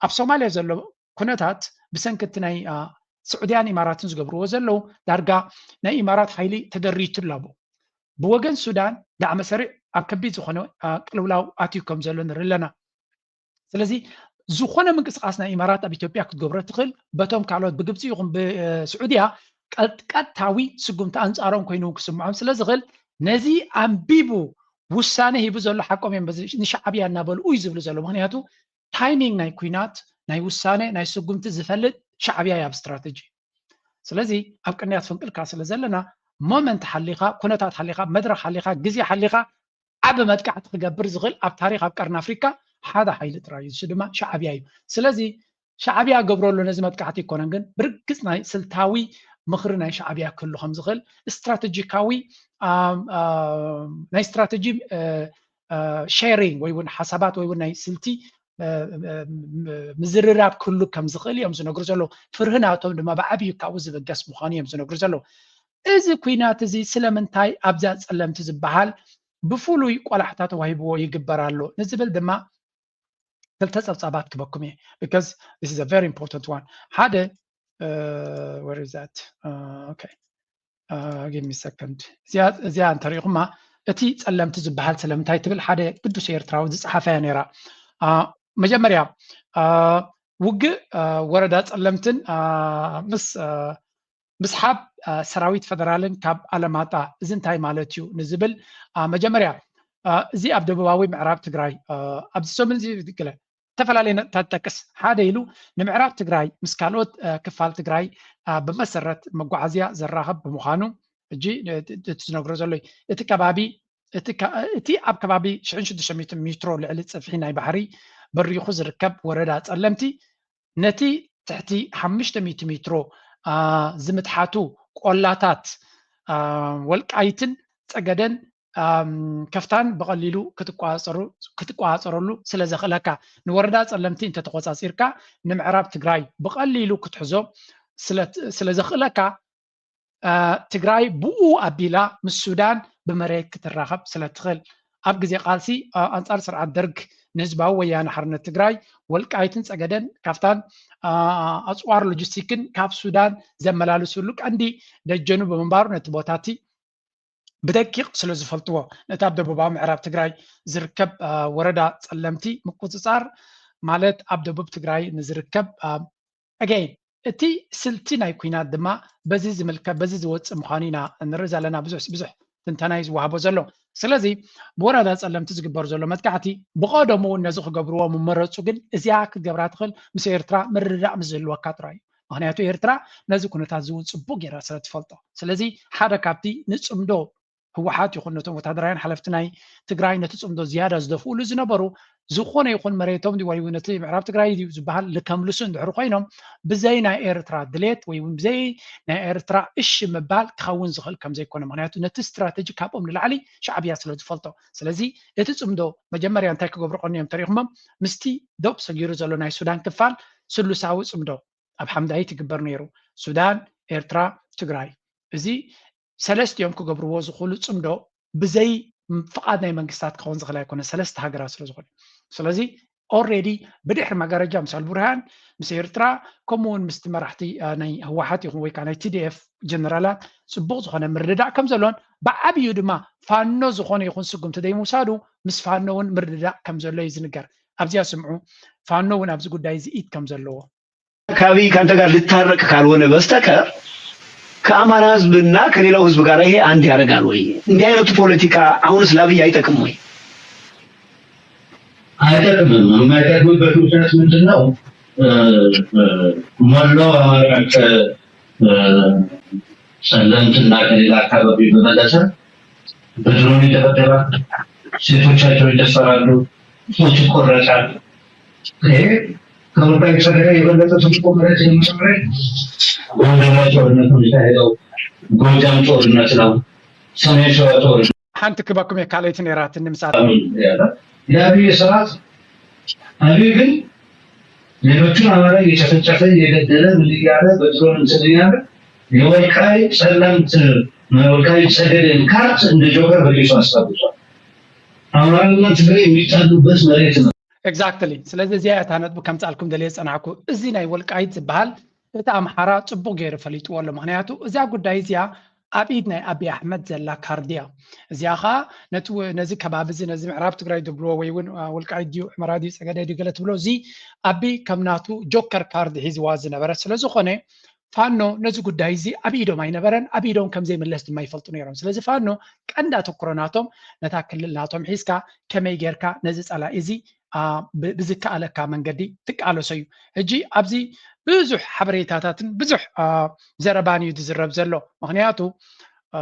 ኣብ ሶማልያ ዘሎ ኩነታት ብሰንኪ እቲ ናይ ስዑድያን ኢማራትን ዝገብርዎ ዘለዉ ዳርጋ ናይ ኢማራት ሓይሊ ተደሪቱ ኣሎ። ብወገን ሱዳን ዳዕመ ሰሪዕ ኣብ ከቢድ ዝኾነ ቅልውላው ኣትዩ ከም ዘሎ ንርኢ ኣለና። ስለዚ ዝኾነ ምንቅስቃስ ናይ ኢማራት ኣብ ኢትዮጵያ ክትገብሮ ትኽእል በቶም ካልኦት ብግብፂ ይኹን ብስዑድያ ቀጥታዊ ስጉምቲ ኣንፃሮም ኮይኑ ክስምዖም ስለ ዝኽእል ነዚ ኣንቢቡ ውሳነ ሂቡ ዘሎ ሓቆም እዮም ንሻዕብያ እናበሉ እዩ ዝብሉ ዘሎ። ምክንያቱ ታይሚንግ ናይ ኩናት ናይ ውሳነ ናይ ስጉምቲ ዝፈልጥ ሻዕብያ እዩ ኣብ ስትራተጂ። ስለዚ ኣብ ቅንያት ፍንቅልካ ስለ ዘለና ሞመንት ሓሊኻ ኩነታት ሓሊኻ መድረክ ሓሊኻ ግዜ ሓሊኻ ዓቢ መጥቃዕቲ ክገብር ዝኽእል ኣብ ታሪክ ኣብ ቀርኒ ኣፍሪካ ሓደ ሓይሊ ጥራይ እዩ። እሱ ድማ ሻዕብያ እዩ። ስለዚ ሻዕብያ ገብረሉ ነዚ መጥቃዕቲ ይኮነን ግን ብርግፅ ናይ ስልታዊ ምኽሪ ናይ ሻዕብያ ክህሉ ከም ዝኽእል ስትራተጂካዊ ናይ ስትራተጂ ሼሪንግ ወይ እውን ሓሳባት ወይ እውን ናይ ስልቲ ምዝርራብ ክህሉ ከም ዝኽእል እዮም ዝነግሩ ዘለዉ። ፍርሂ ናቶም ድማ ብዓብዩ ካብኡ ዝብገስ ምዃኑ እዮም ዝነግሩ ዘለዉ። እዚ ኩናት እዚ ስለምንታይ ኣብዛ ፀለምቲ ዝበሃል ብፍሉይ ቆላሕታ ተዋሂብዎ ይግበር ኣሎ ንዝብል ድማ ክልተ ፀብፃባት ክበኩም እየ because this is a very important one። ሓደ where is that okay give me second እዚኣ እንተሪኢኹማ እቲ ፀለምቲ ዝበሃል ስለምንታይ ትብል ሓደ ቅዱስ ኤርትራዊ ዝፀሓፈያ ነይራ። መጀመርያ ውግእ ወረዳ ፀለምትን ምስ ምስሓብ ሰራዊት ፈደራልን ካብ ኣለማጣ እዚ እንታይ ማለት እዩ ንዝብል መጀመርያ እዚ ኣብ ደቡባዊ ምዕራብ ትግራይ ኣብዚ ሰሙን እዚ ገለ ዝተፈላለዩ ነጥብታት ጠቅስ ሓደ ኢሉ ንምዕራብ ትግራይ ምስ ካልኦት ክፋል ትግራይ ብመሰረት መጓዓዝያ ዘራኸብ ብምዃኑ ሕጂ እቲ ዝነግሮ ዘሎ እቲ ከባቢ እቲ ኣብ ከባቢ ሽሕን ሽዱሽተ ሚእትን ሜትሮ ልዕሊ ፅፍሒ ናይ ባሕሪ በሪኹ ዝርከብ ወረዳ ፀለምቲ ነቲ ትሕቲ ሓሙሽተ ሚእቲ ሜትሮ ዝምትሓቱ ቆላታት ወልቃይትን ፀገደን ከፍታን ብቐሊሉ ክትቋፀረሉ ስለ ዘኽእለካ ንወረዳ ፀለምቲ እንተተቆፃፂርካ ንምዕራብ ትግራይ ብቐሊሉ ክትሕዞ ስለ ዘኽእለካ ትግራይ ብኡ ኣቢላ ምስ ሱዳን ብመሬት ክትራኸብ ስለ ትኽእል ኣብ ግዜ ቃልሲ ኣንፃር ስርዓት ደርግ ንህዝባዊ ወያነ ሓርነት ትግራይ ወልቃይትን ፀገደን ካብታን ኣፅዋር ሎጂስቲክን ካብ ሱዳን ዘመላልስሉ ቀንዲ ደጀኑ ብምንባሩ ነቲ ቦታ እቲ ብደቂቕ ስለ ዝፈልጥዎ ነቲ ኣብ ደቡባዊ ምዕራብ ትግራይ ዝርከብ ወረዳ ፀለምቲ ምቁፅፃር ማለት ኣብ ደቡብ ትግራይ ንዝርከብ ኣገይን እቲ ስልቲ ናይ ኩናት ድማ በዚ ዝምልከት በዚ ዝወፅእ ምዃኑ ኢና ንርኢ ዘለና ብዙሕ ብዙሕ ትንተና እዩ ዝወሃቦ ዘሎ። ስለዚ ብወረዳ ፀለምቲ ዝግበር ዘሎ መጥቃዕቲ ብቐደሙ እውን ነዚ ክገብርዎ ምመረፁ ግን እዚኣ ክትገብራ ትኽእል ምስ ኤርትራ ምርድዳእ ምስ ዝህልወካ ጥራይ እዩ። ምክንያቱ ኤርትራ ነዚ ኩነታት እዚ እውን ፅቡቅ ገይራ ስለ ትፈልጦ። ስለዚ ሓደ ካብቲ ንፅምዶ ህወሓት ይኹን ነቶም ወታደራውያን ሓለፍቲ ናይ ትግራይ ነቲ ፅምዶ ዝያዳ ዝደፍኡሉ ዝነበሩ ዝኾነ ይኹን መሬቶም ድዩ ወይ እውን እቲ ምዕራብ ትግራይ ድዩ ዝበሃል ልከምልሱ እንድሕር ኮይኖም፣ ብዘይ ናይ ኤርትራ ድሌት ወይ እውን ብዘይ ናይ ኤርትራ እሺ ምባል ክኸውን ዝኽእል ከም ዘይኮነ፣ ምክንያቱ ነቲ ስትራተጂ ካብኦም ንላዕሊ ሻዕብያ ስለ ዝፈልጦ። ስለዚ እቲ ጽምዶ መጀመርያ እንታይ ክገብሩ ቀንዮም ተሪኹሞም? ምስቲ ዶብ ሰጊሩ ዘሎ ናይ ሱዳን ክፋል ስሉሳዊ ጽምዶ ኣብ ሓምዳይት ይግበር ነይሩ። ሱዳን፣ ኤርትራ፣ ትግራይ። እዚ ሰለስቲኦም ክገብርዎ ዝኽእሉ ጽምዶ ብዘይ ፍቓድ ናይ መንግስታት ክኸውን ዝኽእል ኣይኮነ፣ ሰለስተ ሃገራት ስለ ዝኾነ። ስለዚ ኦልሬዲ ብድሕሪ መጋረጃ ምስ ኣልቡርሃን ምስ ኤርትራ፣ ከምኡ እውን ምስቲ መራሕቲ ናይ ህወሓት ይኹን ወይ ከዓ ናይ ቲዲኤፍ ጀነራላት ጽቡቕ ዝኾነ ምርድዳእ ከም ዘሎን ብዓብዩ ድማ ፋኖ ዝኾነ ይኹን ስጉምቲ ዘይምውሳዱ ምስ ፋኖ እውን ምርድዳእ ከም ዘሎ እዩ ዝንገር። ኣብዚኣ ስምዑ፣ ፋኖ እውን ኣብዚ ጉዳይ እዚ ኢድ ከም ዘለዎ። ከአብይ ከአንተ ጋር ልታረቅ ካልሆነ በስተቀር ከአማራ ህዝብና ከሌላው ህዝብ ጋር ይሄ አንድ ያደርጋል ወይ? እንዲህ አይነቱ ፖለቲካ አሁንስ ለአብይ አይጠቅም ወይ? አይጠቅምም። የማይጠቅምበት ምክንያት ምንድን ነው? መላው አማራ ከጸለምትና ከሌላ አካባቢ በበለጠ በድሮን ይደበደባል፣ ሴቶቻቸው ይደፈራሉ፣ ጡት ይቆረጣል። ይሄ ከወልቃይት ጠገዴ የበለጠ ጡት ይቆረጥ የነበረ ጎንደር ላይ ጦርነት ነው የሚካሄደው፣ ጎጃም ጦርነት ነው፣ ሰሜን ሸዋ ጦርነት ሓንቲ ክበኩም እየ ካልኣይቲ ነይራትኒ ምሳሌ የአብይ ስርዓት። አብይ ግን ሌሎቹን አማራ እየጨፈጨፈ እየገደለ ምን እያለ በድሮን እንትን እያለ የወልቃይት ጸለምት የወልቃይት ጸገዴን ካርት እንደ ጆከር በሊሱ አስቀምጧል። አማራና ትግሬ የሚጣሉበት መሬት ነው። ኤግዛክትሊ። ስለዚ እዚኣ እያ እታ ነጥቢ ከምጻልኩም ደልየ ዝጸናሕኩ። እዚ ናይ ወልቃይት ዝበሃል እቲ ኣምሓራ ጽቡቕ ገይሩ ፈሊጥዎ ኣሎ። ምክንያቱ እዛ ጉዳይ እዚኣ ኣብ ኢድ ናይ ኣብይ ኣሕመድ ዘላ ካርድ እያ። እዚኣ ኸኣ ነቲ ወ- ነዚ ከባቢ እዚ ነዚ ምዕራብ ትግራይ ዝብልዎ ወይ እውን አ፣ ወልቃይት ድዩ ሕመራ ድዩ ጸገዴ ድዩ ገለ ትብሎ እዚ ኣቢ ከም ናቱ ጆከር ካርድ ሒዝዋ ዝነበረ ስለ ዝኾነ ፋኖ ነዚ ጉዳይ እዚ ኣብ ኢዶም ኣይነበረን፣ ኣብ ኢዶም ከም ዘይምለስ ድማ ይፈልጡ ነይሮም። ስለዚ ፋኖ ቀንዲ ኣተኩሮ ናቶም ነታ ክልል ናቶም ሒዝካ ከመይ ጌርካ ነዚ ጸላኢ እዚ አ፣ ብ- ብዝከኣለካ መንገዲ ትቃለሶ እዩ። ሕጂ ኣብዚ ብዙሕ ሓበሬታታትን ብዙሕ አ፣ ዘረባን እዩ ዝዝረብ ዘሎ። ምክንያቱ አ፣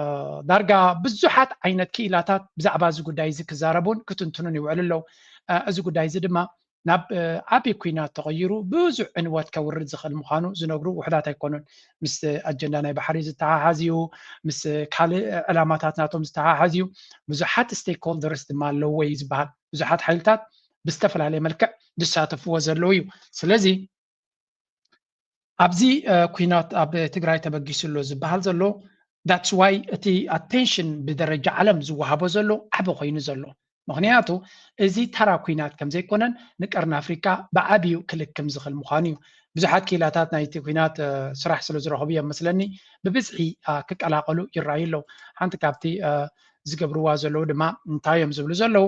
ዳርጋ ብዙሓት ዓይነት ክኢላታት ብዛዕባ እዚ ጉዳይ እዚ ክዛረቡን ክትንትኑን ይውዕሉ ኣለዉ። አ፣ እዚ ጉዳይ እዚ ድማ ናብ አ፣ ዓቢ ኲናት ተቐይሩ ብዙሕ ዕንወት ከውርድ ዝኽእል ምዃኑ ዝነግሩ ውሑዳት ኣይኮኑን። ምስ ኣጀንዳ ናይ ባሕሪ ዝተሓሓዝ እዩ፣ ምስ ካልእ ዕላማታት ናቶም ዝተሓሓዝ እዩ። ብዙሓት ስቴክሆልደርስ ድማ ኣለዎ እዩ ዝበሃል። ብዙሓት ሓይልታት ብዝተፈላለየ መልክዕ ዝሳተፍዎ ዘለዉ እዩ። ስለዚ ኣብዚ አ፣ ኲናት ኣብ ትግራይ ተበጊሱ ኣሎ ዝበሃል ዘሎ that's why እቲ ኣቴንሽን ብደረጃ ዓለም ዝወሃቦ ዘሎ ዓቢ ኮይኑ ዘሎ። ምክንያቱ እዚ ተራ ኲናት ከም ዘይኮነን ንቀርኒ ኣፍሪቃ ብዓብዩ ክልክም ዝኽእል ምዃኑ እዩ። ብዙሓት ክኢላታት ናይቲ ኲናት አ፣ ስራሕ ስለ ዝረኸቡ እዮም መስለኒ ብብዝሒ አ፣ ክቀላቐሉ ይረኣዩ ኣለዉ። ሓንቲ ካብቲ አ፣ ዝገብርዋ ዘለዉ ድማ እንታይ እዮም ዝብሉ ዘለዉ?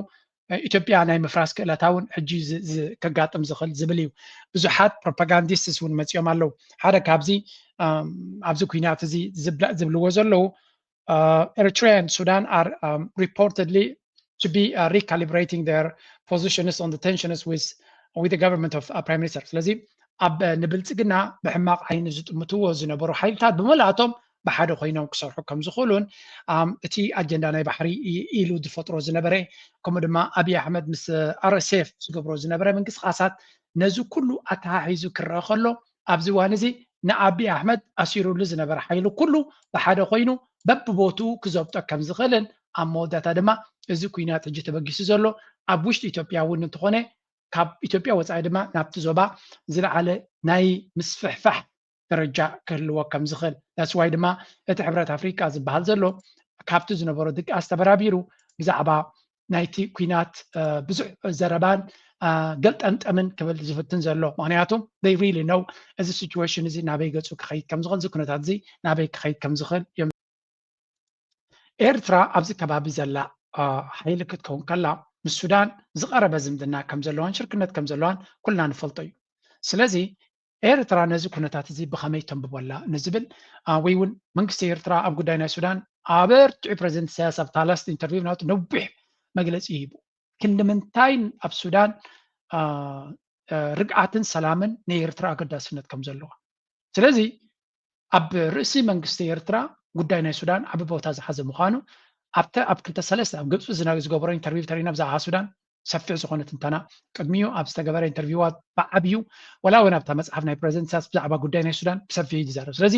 ኢትዮጵያ ናይ ምፍራስ ክእለታ እውን ሕጂ ዝ- ዝ- ከጋጥም ዝኽእል ዝብል እዩ። ብዙሓት ፕሮፓጋንዲስትስ እውን መፂኦም ኣለዉ። ሓደ ካብዚ ኣም፣ ኣብዚ ኩናት እዚ ዝብለ- ዝብልዎ ዘለዉ uh, Eritrea and Sudan are um, reportedly to be uh, recalibrating their positions on the tensions with with the government of uh, Prime Minister. ስለዚ ኣብ ንብልፅግና ብሕማቕ ዓይኒ ዝጥምትዎ ዝነበሩ ሓይልታት ብመላእቶም ብሓደ ኮይኖም ክሰርሑ ከም ዝኽእሉን ኣም፣ እቲ ኣጀንዳ ናይ ባሕሪ ኢ- ኢሉ ዝፈጥሮ ዝነበረ ከምኡ ድማ ኣብይ ኣሕመድ ምስ ኣርኤስኤፍ ዝገብሮ ዝነበረ ምንቅስቃሳት ነዚ ኩሉ ኣተሓሒዙ ክረአ ከሎ ኣብዚ እዋን እዚ ንኣብይ ኣሕመድ ኣሲሩሉ ዝነበረ ሓይሊ ኩሉ ብሓደ ኮይኑ በብቦትኡ ክዘብጦ ከም ዝኽእልን ኣብ መወዳእታ ድማ እዚ ኩናት ሕጂ ተበጊሱ ዘሎ ኣብ ውሽጢ ኢትዮጵያ እውን እንተኾነ ካብ ኢትዮጵያ ወፃኢ ድማ ናብቲ ዞባ ዝለዓለ ናይ ምስፍሕፋሕ ደረጃ ክህልዎ ከም ዝኽእል that's why ድማ እቲ ሕብረት ኣፍሪቃ ዝበሃል ዘሎ ካብቲ ዝነበሮ ድቃስ ተበራቢሩ ብዛዕባ ናይቲ ኩናት ብዙሕ ዘረባን ገልጠምጠምን ክብል ዝፍትን ዘሎ ምክንያቱ they really know እዚ situation እዚ ናበይ ገፁ ክኸይድ ከም ዝኽእል እዚ ኩነታት እዚ ናበይ ክኸይድ ከም ዝኽእል እዮም ኤርትራ ኣብዚ ከባቢ ዘላ ሓይሊ ክትከውን ከላ ምስ ሱዳን ዝቐረበ ዝምድና ከም ዘለዋን ሽርክነት ከም ዘለዋን ኩልና ንፈልጦ እዩ ስለዚ ኤርትራ ነዚ ኩነታት እዚ ብኸመይ ተንብቦ ኣላ ንዝብል ወይ እውን መንግስቲ ኤርትራ ኣብ ጉዳይ ናይ ሱዳን ኣበርቲዑ ፕረዚደንት ኢሳያስ ኣብ ታላስት ኢንተርቪው ናቱ ነዊሕ መግለፂ ሂቡ ክንዲ ምንታይ ኣብ ሱዳን ርግኣትን ሰላምን ናይ ኤርትራ ኣገዳስነት ከም ዘለዋ ስለዚ ኣብ ርእሲ መንግስቲ ኤርትራ ጉዳይ ናይ ሱዳን ዓቢ ቦታ ዝሓዘ ምዃኑ ኣብተ ኣብ ክልተ ሰለስተ ኣብ ግብፂ ዝገበሮ ኢንተርቪው ተሪና ብዛዕባ ሱዳን ሰፊሕ ዝኾነ ትንተና ቅድሚኡ ኣብ ዝተገበረ ኢንተርቪዋት ብዓብዩ፣ ወላ እውን ኣብታ መፅሓፍ ናይ ፕረዚደንት ኢሳያስ ብዛዕባ ጉዳይ ናይ ሱዳን ብሰፊሕ እዩ ዝዛረብ። ስለዚ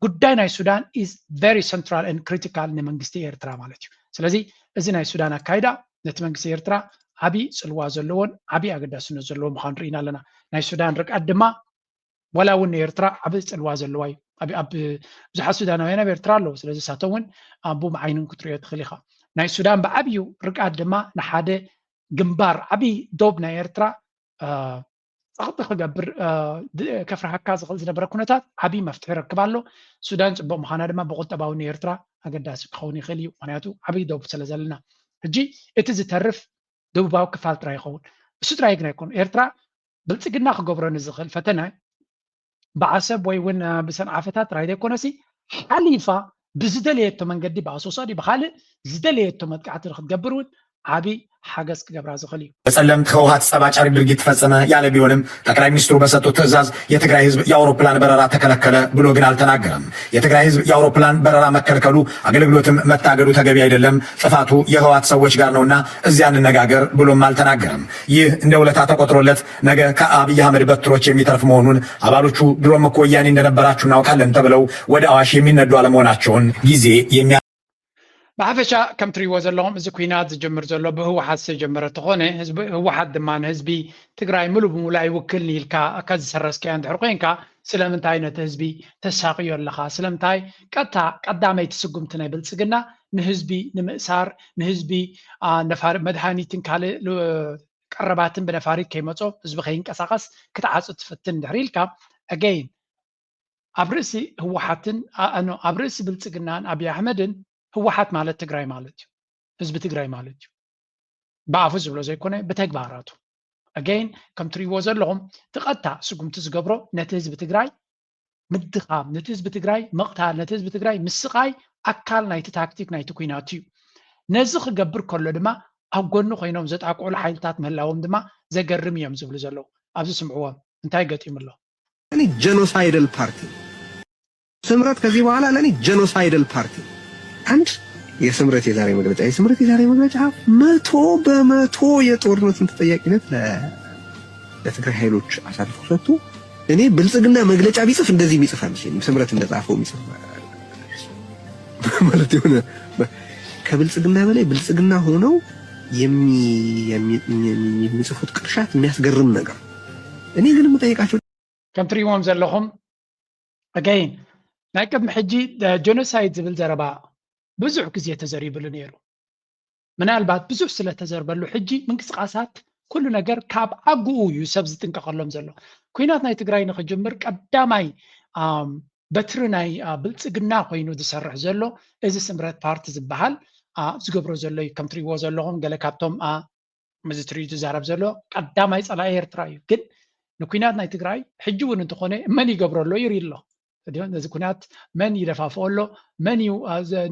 ጉዳይ ናይ ሱዳን is very central and critical ንመንግስቲ ኤርትራ ማለት እዩ። ስለዚ እዚ ናይ ሱዳን ኣካይዳ ነቲ መንግስቲ ኤርትራ ዓብዪ ፅልዋ ዘለዎን ዓብዪ ኣገዳስነት ዘለዎ ምዃኑ ርኢና ኣለና። ናይ ሱዳን ርግኣት ድማ ዋላ እውን ንኤርትራ ዓቢ ጽልዋ ዘለዋ እዩ። ኣብ ኣብ ብዙሓት ሱዳናውያን ኣብ ኤርትራ ኣለዉ። ስለዚ ንሳቶም እውን ኣብ ብኡም ዓይኖም ክትሪኦ ትኽእል ኢኻ። ናይ ሱዳን ብዓብዩ ርግኣት ድማ ንሓደ ግንባር ዓቢ ዶብ ናይ ኤርትራ ጸቕጢ ክገብር ከፍርሃካ ዝኽእል ዝነበረ ኩነታት ዓቢ መፍትሒ ይረክብ ኣሎ። ሱዳን ጽቡቕ ምዃና ድማ ብቁጠባዊ ንኤርትራ ኣገዳሲ ክኸውን ይኽእል እዩ። ምኽንያቱ ዓቢ ዶብ ስለ ዘለና። ሕጂ እቲ ዝተርፍ ደቡባዊ ክፋል ጥራይ ይኸውን። እሱ ጥራይ ግን ኣይኮኑ። ኤርትራ ብልጽግና ክገብሮ ንዝኽእል ፈተነ ብዓሰብ ወይ እውን ብሰንዓፈታት ጥራይ ዘይኮነሲ ሓሊፋ ብዝደለየቶ መንገዲ ብኣሶሳ ድዩ ብኻልእ ዝደለየቶ መጥቃዕቲ ንክትገብር እውን ዓቢ ሓገዝ ክገብራ ዝኽእል እዩ። በጸለምት ህወሓት ጸባጫሪ ድርጊት ፈጸመ ያለ ቢሆንም ጠቅላይ ሚኒስትሩ በሰጡት ትዕዛዝ የትግራይ ህዝብ የአውሮፕላን በረራ ተከለከለ ብሎ ግን አልተናገረም። የትግራይ ህዝብ የአውሮፕላን በረራ መከልከሉ አገልግሎትም መታገዱ ተገቢ አይደለም፣ ጥፋቱ የህወሓት ሰዎች ጋር ነውና እዚያ እንነጋገር ብሎም አልተናገረም። ይህ እንደ ውለታ ተቆጥሮለት ነገ ከአብይ አህመድ በትሮች የሚተርፍ መሆኑን አባሎቹ ድሮም እኮ ወያኔ እንደነበራችሁ እናውቃለን ተብለው ወደ አዋሽ የሚነዱ አለመሆናቸውን ጊዜ የሚያ ብሓፈሻ ከም ትሪእዎ ዘለኹም እዚ ኩናት ዝጅምር ዘሎ ብህወሓት ዝተጀመረ ተኾነ ህዝቢ ህወሓት ድማ ንህዝቢ ትግራይ ምሉ ብምሉ ኣይውክልን ኢልካ ከዝሰረዝካዮ እንድሕር ኮይንካ ስለምንታይ ነቲ ህዝቢ ተሳቅዮ ኣለኻ? ስለምንታይ ቀጥታ ቀዳመይቲ ስጉምቲ ናይ ብልፅግና ንህዝቢ ንምእሳር ንህዝቢ ነፋሪ መድሃኒትን ካልእ ቀረባትን ብነፋሪት ከይመፆ ህዝቢ ከይንቀሳቀስ ክትዓፁ ትፍትን እንድሕር ኢልካ again ኣብ ርእሲ ህወሓትን ኣብ ርእሲ ብልፅግናን ኣብይ ኣሕመድን ህወሓት ማለት ትግራይ ማለት እዩ፣ ህዝቢ ትግራይ ማለት እዩ። ብኣፉ ዝብሎ ዘይኮነ ብተግባራቱ again ከም ትሪእዎ ዘለኹም እቲ ቀጥታ ስጉምቲ ዝገብሮ ነቲ ህዝቢ ትግራይ ምድኻም፣ ነቲ ህዝቢ ትግራይ ምቕታል፣ ነቲ ህዝቢ ትግራይ ምስቓይ ኣካል ናይቲ ታክቲክ ናይቲ ኩናት እዩ። ነዚ ክገብር ከሎ ድማ ኣብ ጎኑ ኮይኖም ዘጣቅዑሉ ሓይልታት ምህላዎም ድማ ዘገርም እዮም ዝብሉ ዘለዉ። ኣብዚ ስምዕዎም እንታይ ገጢሙ ኣሎ? እኔ ጀኖሳይደል ፓርቲ ስምረት ከዚህ በኋላ ለእኔ ጀኖሳይደል ፓርቲ አንድ የስምረት የዛሬ መግለጫ የስምረት የዛሬ መግለጫ መቶ በመቶ የጦርነትን ተጠያቂነት ለትግራይ ኃይሎች አሳልፎ ሰጥቶ እኔ ብልጽግና መግለጫ ቢጽፍ እንደዚህ የሚጽፍ አይመስለኝም። ስምረት እንደጻፈው የሚጽፍ ማለት የሆነ ከብልጽግና በላይ ብልጽግና ሆነው የሚጽፉት ቅርሻት የሚያስገርም ነገር። እኔ ግን የምጠይቃቸው ከም ትሪእዎም ዘለኹም again ናይ ቅድሚ ሕጂ ጀኖሳይድ ዝብል ዘረባ ብዙሕ ግዜ ተዘሪብሉ ነይሩ። ምናልባት ብዙሕ ስለተዘርበሉ ሕጂ ምንቅስቃሳት ኩሉ ነገር ካብ ኣግኡ እዩ ሰብ ዝጥንቀቀሎም ዘሎ። ኩናት ናይ ትግራይ ንክጅምር ቀዳማይ በትሪ ናይ ብልፅግና ኮይኑ ዝሰርሕ ዘሎ እዚ ስምረት ፓርቲ ዝበሃል ዝገብሮ ዘሎ እዩ። ከም ትሪእዎ ዘለኹም ገለ ካብቶም ምስዚ ትርኢቱ ዝዛረብ ዘሎ ቀዳማይ ፀላኢ ኤርትራ እዩ። ግን ንኩናት ናይ ትግራይ ሕጂ እውን እንተኾነ መን ይገብሮ ኣሎ ይርኢ ኣሎ። ነዚ ኩናት መን ይደፋፍኦ ኣሎ፣ መን እዩ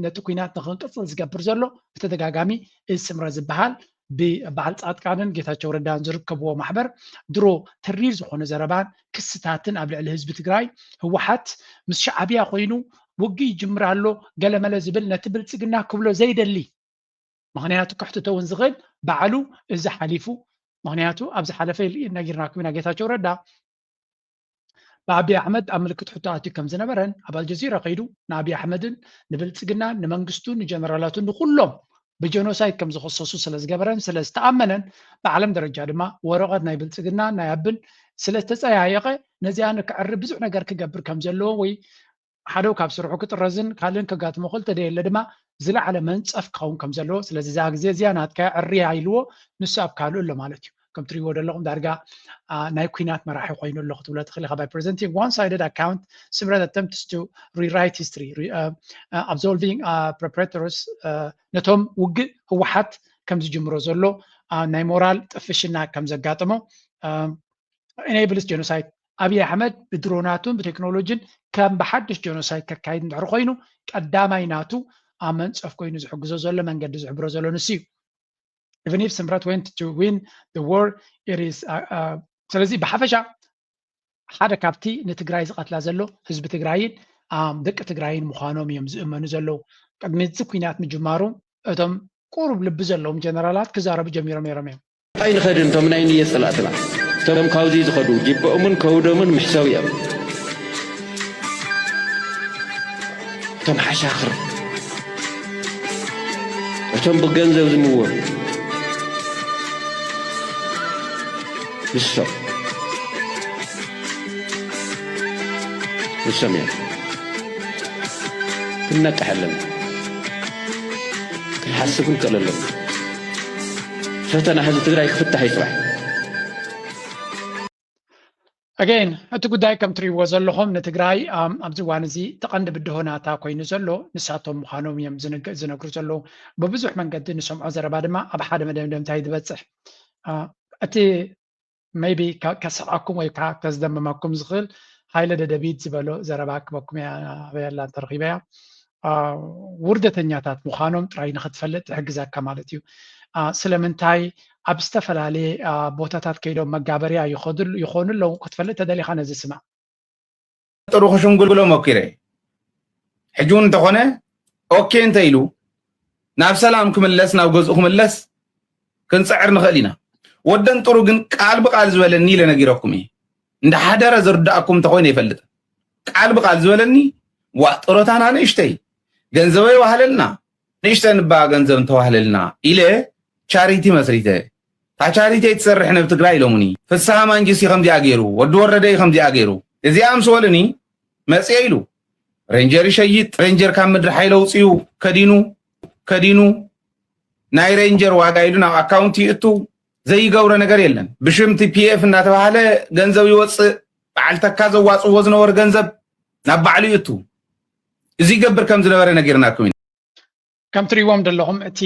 ነቲ ኩናት ንክንቅፅል ዝገብር ዘሎ? ብተደጋጋሚ እዚ ስምረት ዝበሃል ብበዓል ፃድቃንን ጌታቸው ረዳን ዝርከብዎ ማሕበር ድሮ ተሪር ዝኾነ ዘረባን ክስታትን ኣብ ልዕሊ ህዝቢ ትግራይ ህወሓት ምስ ሻዕብያ ኮይኑ ውግእ ይጅምር ኣሎ ገለመለ ዝብል ነቲ ብልፅግና ክብሎ ዘይደሊ ምኽንያቱ ክሕትቶ እውን ዝኽእል ባዕሉ እዚ ሓሊፉ ምኽንያቱ ኣብ ዝሓለፈ ነጊርናኩም ኢና ጌታቸው ረዳ ብኣብይ ኣሕመድ ኣብ ምልክት ሕቶ ኣትዩ ከም ዝነበረን ኣብ ኣልጀዚራ ከይዱ ንኣብይ ኣሕመድን ንብልፅግናን ንመንግስቱን ንጀነራላቱን ንኩሎም ብጀኖሳይድ ከም ዝኸሰሱ ስለ ዝገበረን ስለ ዝተኣመነን ብዓለም ደረጃ ድማ ወረቐት ናይ ብልፅግና ናይ ኣብን ስለ ዝተፀያየቐ ነዚኣ ንክዕሪ ብዙሕ ነገር ክገብር ከም ዘለዎ ወይ ሓደ ካብ ስርሑ ክጥረዝን ካልእን ከጋጥሞ ክእል ተደየለ ድማ ዝለዓለ መንፀፍ ክኸውን ከም ዘለዎ ስለዚ እዛ ግዜ እዚኣ ናትካ ዕርያ ኢልዎ ንሱ ኣብ ካልኡ ኣሎ ማለት እዩ። ከም ትሪእዎ ዘለኹም ዳርጋ ናይ ኩናት መራሒ ኮይኑ ኣሎ ክትብሎ ትኽእል ኢኻ by presenting one sided account Sumrat attempts to rewrite history absolving perpetrators ነቶም ውግእ ህወሓት ከም ዝጅምሮ ዘሎ ናይ ሞራል ጥፍሽና ከም ዘጋጠሞ enables genocide ኣብይ ኣሕመድ ብድሮናቱን ብቴክኖሎጂን ከም ብሓድሽ ጀኖሳይድ ከካይድ እንድሕር ኮይኑ ቀዳማይ ናቱ ኣብ መንፀፍ ኮይኑ ዝሕግዞ ዘሎ መንገዲ ዝሕብሮ ዘሎ ንሱ እዩ። Even if ስምረት went to win the war it is ስለዚ ብሓፈሻ ሓደ ካብቲ ንትግራይ ዝቐትላ ዘሎ ህዝቢ ትግራይን ደቂ ትግራይን ምዃኖም እዮም ዝእመኑ ዘለዉ። ቅድሚ እዚ ኩናት ምጅማሩ እቶም ቁሩብ ልቢ ዘለዎም ጀነራላት ክዛረቡ ጀሚሮም ነይሮም እዮም። ኣይንኸድን። እቶም ናይ ንየት ጸላእትና፣ እቶም ካብዚ ዝኸዱ ጅበኦምን ከብዶምን ምሕሰው እዮም። እቶም ሓሻኽር፣ እቶም ብገንዘብ ዝምወሉ ንሶም ንሶም እዮም። ክንነቅሕ ኣለና። ክንሓስብ ክንክእል ኣለና። ፈተና ህዝቢ ትግራይ ክፍታሕ እዩ ጽባሕ። ኣገይን እቲ ጉዳይ ከም ትሪእዎ ዘለኹም ንትግራይ ኣብዚ እዋን እዚ እቲ ቀንዲ ብድሆ ናታ ኮይኑ ዘሎ ንሳቶም ምዃኖም እዮም ዝነግሩ ዘለዉ። ብብዙሕ መንገዲ ንሰምዖ ዘረባ ድማ ኣብ ሓደ መደምደምታ እዩ ዝበፅሕ። እቲ maybe ከስሕቐኩም ወይ ከዓ ከስደምመኩም ዝኽእል ሃይለ ደደቢት ዝበሎ ዘረባ ክበኩም እያ ኣበያላ እንተረኺበያ ውርደተኛታት ምዃኖም ጥራይ ንኽትፈልጥ ትሕግዘካ ማለት እዩ። ስለምንታይ ኣብ ዝተፈላለየ ቦታታት ከይዶም መጋበርያ ይኾኑ ኣለዉ ክትፈልጥ ተደሊኻ ነዚ ስማዕ። ጥሩ ክሽንጉሎ ሞኪረ ሕጂ እውን እንተኾነ ኦኬ እንተ ኢሉ ናብ ሰላም ክምለስ ናብ ገዝኡ ክምለስ ክንፅዕር ንኽእል ኢና። ወደን ጥሩ ግን ቃል ብቃል ዝበለኒ ኢለ ነጊረኩም እየ። እንዳሓደረ ዝርዳእኩም እንተኾይነ ይፈልጥ። ቃል ብቃል ዝበለኒ ዋ ጥሮታና ንእሽተይ ገንዘበይ ዋህለልና ንእሽተን እባ ገንዘብ እንተዋህለልና ኢለ ቻሪቲ መስሪተ። እታ ቻሪቲ ኣይትሰርሕን ኣብ ትግራይ ኢሎምኒ። ፍስሃ ማንጁስ እዩ ከምዚኣ ገይሩ፣ ወዲ ወረደ እዩ ከምዚኣ ገይሩ። እዚኣ ምስ በሉኒ መፅየ ኢሉ ሬንጀር ይሸይጥ፣ ሬንጀር ካብ ምድሪ ሓይሊ ኣውፅኡ ከዲኑ ከዲኑ ናይ ሬንጀር ዋጋ ኢሉ ናብ ኣካውንት ይእቱ ዘይገብሮ ነገር የለን። ብሽም ቲ ፒ ኤፍ እናተባህለ ገንዘብ ይወፅእ፣ በዓል ተካ ዘዋፅዎ ዝነበሩ ገንዘብ ናብ ባዕሉ ይእቱ። እዚ ይገብር ከም ዝነበረ ነጊርናኩም ኢና። ከም ትሪእዎም ዘለኹም እቲ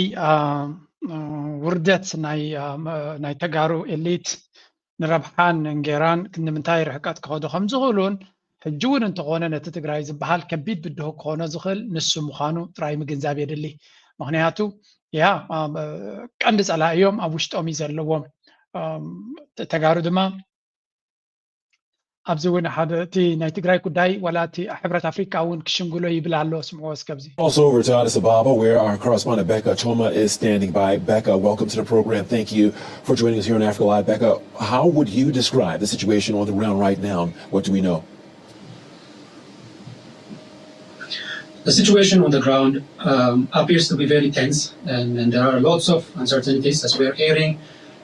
ውርደት ናይ ተጋሩ ኤሊት ንረብሓን እንጌራን ክንዲ ምንታይ ርሕቀት ክኸዱ ከም ዝኽእሉን ሕጂ እውን እንተኾነ ነቲ ትግራይ ዝበሃል ከቢድ ብድሆ ክኾኖ ዝኽእል ንሱ ምዃኑ ጥራይ ምግንዛብ የድሊ። ምኽንያቱ ያ ቀንዲ ፀላኢ እዮም ኣብ ውሽጦም እዩ ዘለዎም። ተጋሩ ድማ ኣብዚ እውን ሓደ እቲ ናይ ትግራይ ጉዳይ ዋላ እቲ ሕብረት ኣፍሪካ እውን ክሽንግሎ ይብል ኣሎ። ስምዕዎ እስከ ኣብዚ። Cross over to Addis Ababa, where our correspondent Becca Choma is standing by. Becca, welcome to the program. Thank you for joining us here on Africa Live. Becca, how would you describe the situation on the ground right now? What do we know? The situation on the ground um, appears to be very tense, and, and there are lots of uncertainties as we are hearing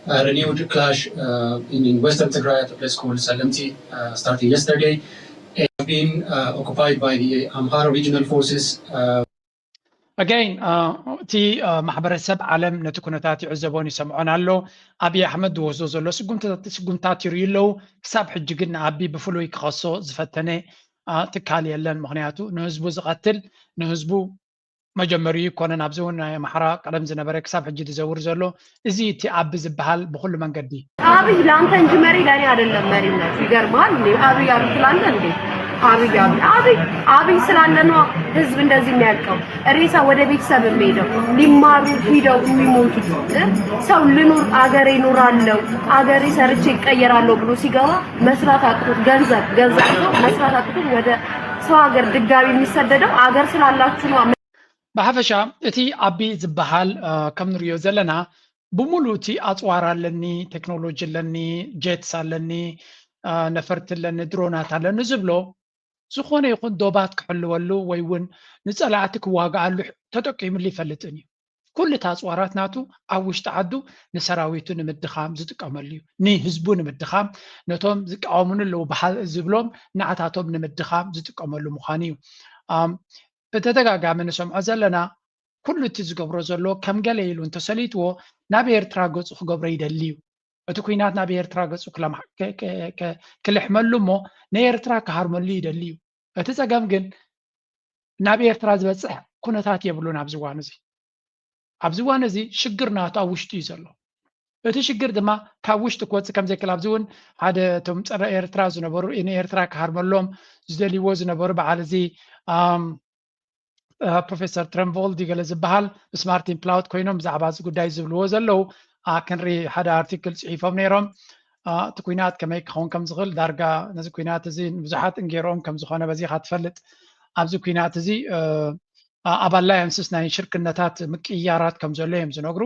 uh, renewed clash uh, in, in western Tigray at a place called Salemti uh, starting yesterday. It has been uh, occupied by the Amhara regional forces. Uh, Again, እቲ ማሕበረሰብ ዓለም ነቲ ኩነታት ይዕዘቦን ይሰምዖን ኣሎ። ኣብይ ኣሕመድ ዝወስዶ ዘሎ ስጉምትታት ይርእዩ ኣለዉ። ክሳብ ሕጂ ግን ንኣቢ ብፍሉይ ክኸሶ ዝፈተነ ትካል የለን። ምኽንያቱ ንህዝቡ ዝቐትል ንህዝቡ መጀመሪኡ ይኮነን ኣብዚ እውን ናይ ኣምሓራ ቀደም ዝነበረ ክሳብ ሕጂ ዝዘውር ዘሎ እዚ እቲ ኣቢ ዝበሃል ብኩሉ መንገዲ አብይ ለአንተ እንጂ መሪ ለእኔ አይደለም መሪነቱ። ይገርማል እንዴ አብይ አብይ ትላለህ እንዴ? አብይ አብይ አብይ አብይ ስላለ ነው ህዝብ እንደዚህ የሚያልቀው። ሬሳ ወደ ቤተሰብ የሚሄደው ሊማሩ ሂደው የሚሞቱት ሰው ልኑር አገሬ እኖራለሁ አገሬ ሰርቼ እቀየራለሁ ብሎ ሲገባ መስራት አቅቶት ገንዘብ ገንዘብ ይዞ መስራት አቅቶት ወደ ሰው ሀገር ድጋሚ የሚሰደደው አገር ስላላችሁ ነው። ብሓፈሻ እቲ ኣቢ ዝበሃል ከም ንሪኦ ዘለና ብምሉእ እቲ ኣፅዋር ኣለኒ፣ ቴክኖሎጂ ኣለኒ፣ ጀትስ ኣለኒ፣ ነፈርቲ ኣለኒ፣ ድሮናት ኣለኒ ዝብሎ ዝኾነ ይኹን ዶባት ክሕልወሉ ወይ እውን ንፀላእቲ ክዋግኣሉ ተጠቂምሉ ይፈልጥን እዩ። ኩሉ እቲ ኣፅዋራት ናቱ ኣብ ውሽጢ ዓዱ ንሰራዊቱ ንምድኻም ዝጥቀመሉ እዩ። ንህዝቡ ንምድኻም ነቶም ዝቃወሙኒ ኣለዉ ዝብሎም ንዓታቶም ንምድኻም ዝጥቀመሉ ምዃኑ እዩ። ብተደጋጋሚ ንሰምዖ ዘለና ኩሉ እቲ ዝገብሮ ዘሎ ከም ገለ ኢሉ እንተሰሊጥዎ ናብ ኤርትራ ገፁ ክገብሮ ይደሊ እዩ። እቲ ኩናት ናብ ኤርትራ ገፁ ክልሕመሉ እሞ ንኤርትራ ክሃርመሉ ይደሊ እዩ። እቲ ፀገም ግን ናብ ኤርትራ ዝበፅሕ ኩነታት የብሉን ኣብዚ እዋን እዚ። ኣብዚ እዋን እዚ ሽግር ናቱ ኣብ ውሽጡ እዩ ዘሎ። እቲ ሽግር ድማ ካብ ውሽጢ ክወፅእ ከም ዘይክእል ኣብዚ እውን ሓደ እቶም ፀረ ኤርትራ ዝነበሩ ንኤርትራ ክሃርመሎም ዝደልይዎ ዝነበሩ በዓል እዚ ፕሮፌሰር ትረንቮልድ ገለ ዝበሃል ምስ ማርቲን ፕላውት ኮይኖም ብዛዕባ እዚ ጉዳይ ዝብልዎ ዘለዉ ክንርኢ ሓደ ኣርቲክል ፅሒፎም ነይሮም። እቲ ኩናት ከመይ ክኸውን ከም ዝኽእል ዳርጋ ነዚ ኩናት እዚ ንብዙሓት እንጌሮም ከም ዝኾነ በዚኻ ትፈልጥ። ኣብዚ ኩናት እዚ ኣባላይ ኣምስስ ናይ ሽርክነታት ምቅያራት ከም ዘሎ እዮም ዝነግሩ።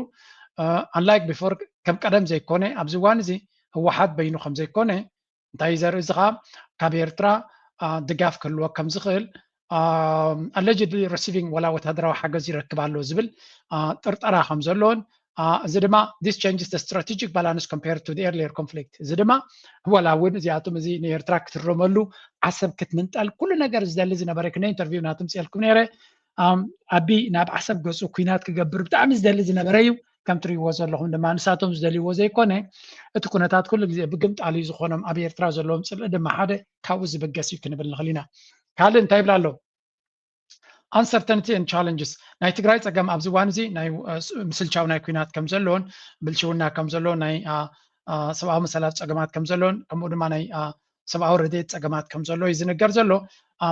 unlike before ከም ቀደም ዘይኮነ ኣብዚ እዋን እዚ ህወሓት በይኑ ከም ዘይኮነ እንታይ ዘርኢ እዚ ከዓ ካብ ኤርትራ ድጋፍ ክህልዎ ከም ዝኽእል allegedly receiving ወላ ወታደራዊ ሓገዝ ይረክብ ኣሎ ዝብል ጥርጠራ ከም ዘለዎን እዚ ድማ this changes the strategic balance compared to the earlier conflict እዚ ድማ ወላ እውን እዚኣቶም እዚ ንኤርትራ ክትረመሉ ዓሰብ ክትምንጠል ኩሉ ነገር ዝደሊ ዝነበረ ክነ ኢንተርቪው ናትምፅኤልኩም ነይረ ኣቢ ናብ ዓሰብ ገፁ ኩናት ክገብር ብጣዕሚ ዝደሊ ዝነበረ እዩ ከም ትሪእዎ ዘለኹም ድማ ንሳቶም ዝደልይዎ ዘይኮነ እቲ ኩነታት ኩሉ ግዜ ብግምጣል እዩ ዝኾኖም ኣብ ኤርትራ ዘለዎም ፅልኢ ድማ ሓደ ካብኡ ዝብገስ እዩ ክንብል ንኽእል ኢና ካልእ እንታይ ይብላ ኣለዉ uncertainty and challenges ናይ ትግራይ ፀገም ኣብዚ እዋን እዚ ናይ ምስልቻው ናይ ኩናት ከም ዘለዎን ብልሽውና ከም ዘለዎ ናይ ሰብኣዊ መሰላት ፀገማት ከም ዘለዎን ከምኡ ድማ ናይ ሰብኣዊ ረድኤት ፀገማት ከም ዘሎ እዩ ዝንገር ዘሎ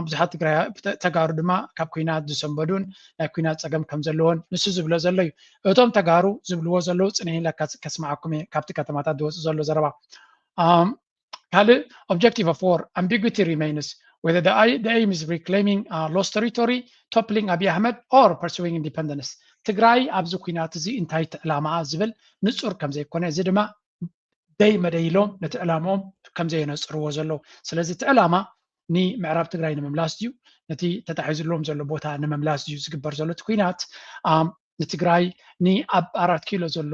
ብዙሓት ትግራይ ተጋሩ ድማ ካብ ኩናት ዝሰንበዱን ናይ ኩናት ፀገም ከም ዘለዎን ንሱ ዝብሎ ዘሎ እዩ እቶም ተጋሩ ዝብልዎ ዘለዉ ፅንሒላ ከስማዓኩም እየ ካብቲ ከተማታት ዝወፅእ ዘሎ ዘረባ ካልእ objective of war ambiguity remains whether the, the aim is reclaiming uh, lost territory toppling Abiy Ahmed or pursuing independence ትግራይ ኣብዚ ኩናት እዚ እንታይ እቲ ዕላማኣ ዝብል ንፁር ከም ዘይኮነ እዚ ድማ ደይ መደይሎም ነቲ ዕላማኦም ከም ዘየነፅርዎ ዘለዉ ስለዚ እቲ ዕላማ ንምዕራብ ትግራይ ንምምላስ ድዩ ነቲ ተታሒዝሎም ዘሎ ቦታ ንምምላስ ድዩ ዝግበር ዘሎ እቲ ኩናት ንትግራይ ንኣብ ኣራት ኪሎ ዘሎ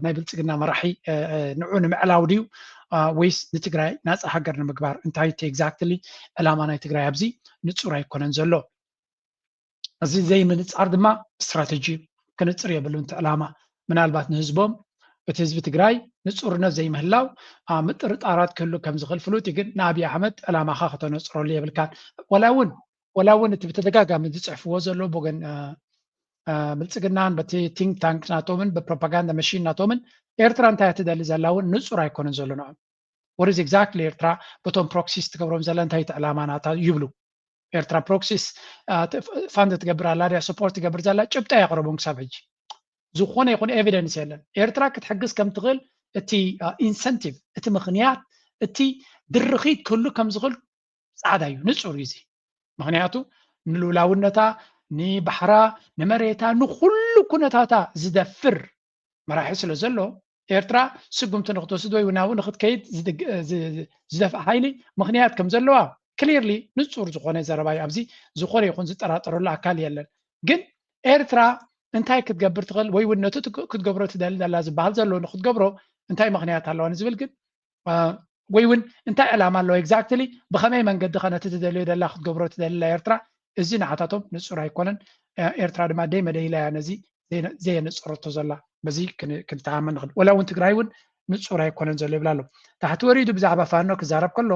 ናይ ብልፅግና መራሒ ንዑ ንምዕላው ድዩ ወይስ ንትግራይ ናፃ ሃገር ንምግባር እንታይ እቲ exactly ዕላማ ናይ ትግራይ ኣብዚ ንፁር ኣይኮነን ዘሎ እዚ ዘይምንፃር ድማ ስትራተጂ ክንፅር የብሉን እቲ ዕላማ ምናልባት ንህዝቦም እቲ ህዝቢ ትግራይ ንፁርነት ዘይምህላው ምጥርጣራት ክህሉ ከም ዝኽእል ፍሉጥ እዩ ግን ንኣብይ ኣሕመድ ዕላማኻ ከተነፅረሉ የብልካን ወላ እውን ወላ እውን እቲ ብተደጋጋሚ ዝፅሕፍዎ ዘሎ ብወገን ብልፅግናን በቲ think tank ናቶምን ብፕሮፓጋንዳ መሽን ናቶምን ኤርትራ እንታይ ትደሊ ዘላ እውን ንፁር ኣይኮነን ዘሎ ንዖም what is exactly ኤርትራ በቶም proxies ትገብሮም ዘላ እንታይ እቲ ዕላማ ናታ ይብሉ ኤርትራ proxies fund ትገብር ኣላ ድያ support ትገብር ዘላ ጭብጣ የቕረቦም ክሳብ ሕጂ ዝኾነ ይኹን evidence የለን ኤርትራ ክትሕግዝ ከም ትኽእል እቲ incentive እቲ ምኽንያት እቲ ድርኺት ክህሉ ከም ዝኽእል ፃዕዳ እዩ ንፁር እዩ እዚ ምኽንያቱ ንልኡላውነታ ንባሕራ ንመሬታ ንኩሉ ኩነታታ ዝደፍር መራሒ ስለ ዘሎ ኤርትራ ስጉምቲ ንክትወስድ ወይ ናብኡ ንክትከይድ ዝደፍእ ሓይሊ ምኽንያት ከም ዘለዋ clearly ንፁር ዝኾነ ዘረባ እዩ ኣብዚ ዝኾነ ይኹን ዝጠራጠረሉ ኣካል የለን ግን ኤርትራ እንታይ ክትገብር ትኽእል ወይ እውን ነቲ ክትገብሮ ትደሊ ዘላ ዝበሃል ዘሎ ንክትገብሮ እንታይ ምኽንያት ኣለዋ ንዝብል ግን ወይ እውን እንታይ ዕላማ ኣለዎ exactly ብኸመይ መንገዲ ከ ነቲ ትደልዮ ደላ ክትገብሮ ትደልላ ኤርትራ እዚ ንዓታቶም ንፁር ኣይኮነን ኤርትራ ድማ ደይ መደይላ እያ ነዚ ዘየነፀረቶ ዘላ በዚ ክንተኣመን ንኽእል ወላ እውን ትግራይ እውን ንፁር ኣይኮነን ዘሎ ይብል ኣሎ ታሕቲ ወሪዱ ብዛዕባ ፋኖ ክዛረብ ከሎ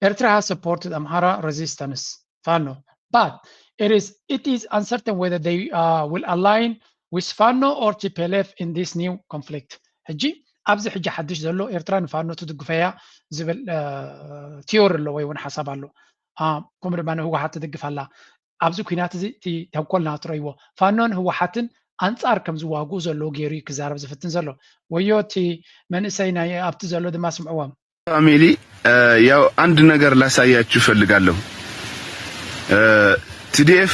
Eritrea has supported Amhara resistance Fano, but it is it is uncertain whether they uh, will align with Fano or T P L F in this new conflict. ሕጂ ኣብዚ ሕጂ ሓድሽ ዘሎ ኤርትራ ንፋኖ ትድግፈያ ዝብል ቲዮሪ ኣሎ ወይ እውን ሓሳብ ኣሎ ከምኡ ድማ ንህወሓት ትድግፍ ኣላ ኣብዚ ኩናት እዚ እቲ ተንኮል ናትረይዎ ፋኖን ህወሓትን ኣንፃር ከም ዝዋግኡ ዘለዉ ገይሩ እዩ ክዛረብ ዝፍትን ዘሎ ወዮ እቲ መንእሰይ ናይ ኣብቲ ዘሎ ድማ ስምዕዎም ፋሚሊ ያው አንድ ነገር ላሳያችሁ እፈልጋለሁ። ቲ ዲ ኤፍ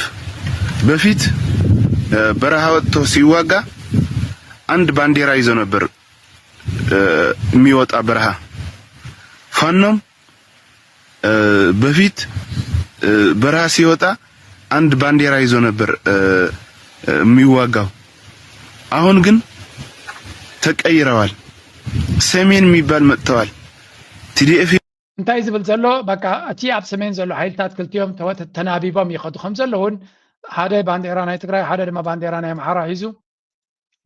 በፊት በረሃ ወጥቶ ሲዋጋ አንድ ባንዲራ ይዞ ነበር የሚወጣ በረሃ። ፋኖም በፊት በረሃ ሲወጣ አንድ ባንዲራ ይዞ ነበር የሚዋጋው። አሁን ግን ተቀይረዋል። ሰሜን የሚባል መጥተዋል። ቲ ዲ ኤፍ እንታይ ዝብል ዘሎ በቃ እቲ ኣብ ሰሜን ዘሎ ሓይልታት ክልቲኦም ተናቢቦም ይኸዱ ከም ዘለውን ሓደ ባንዴራ ናይ ትግራይ ሓደ ድማ ባንዴራ ናይ ኣምሓራ ሒዙ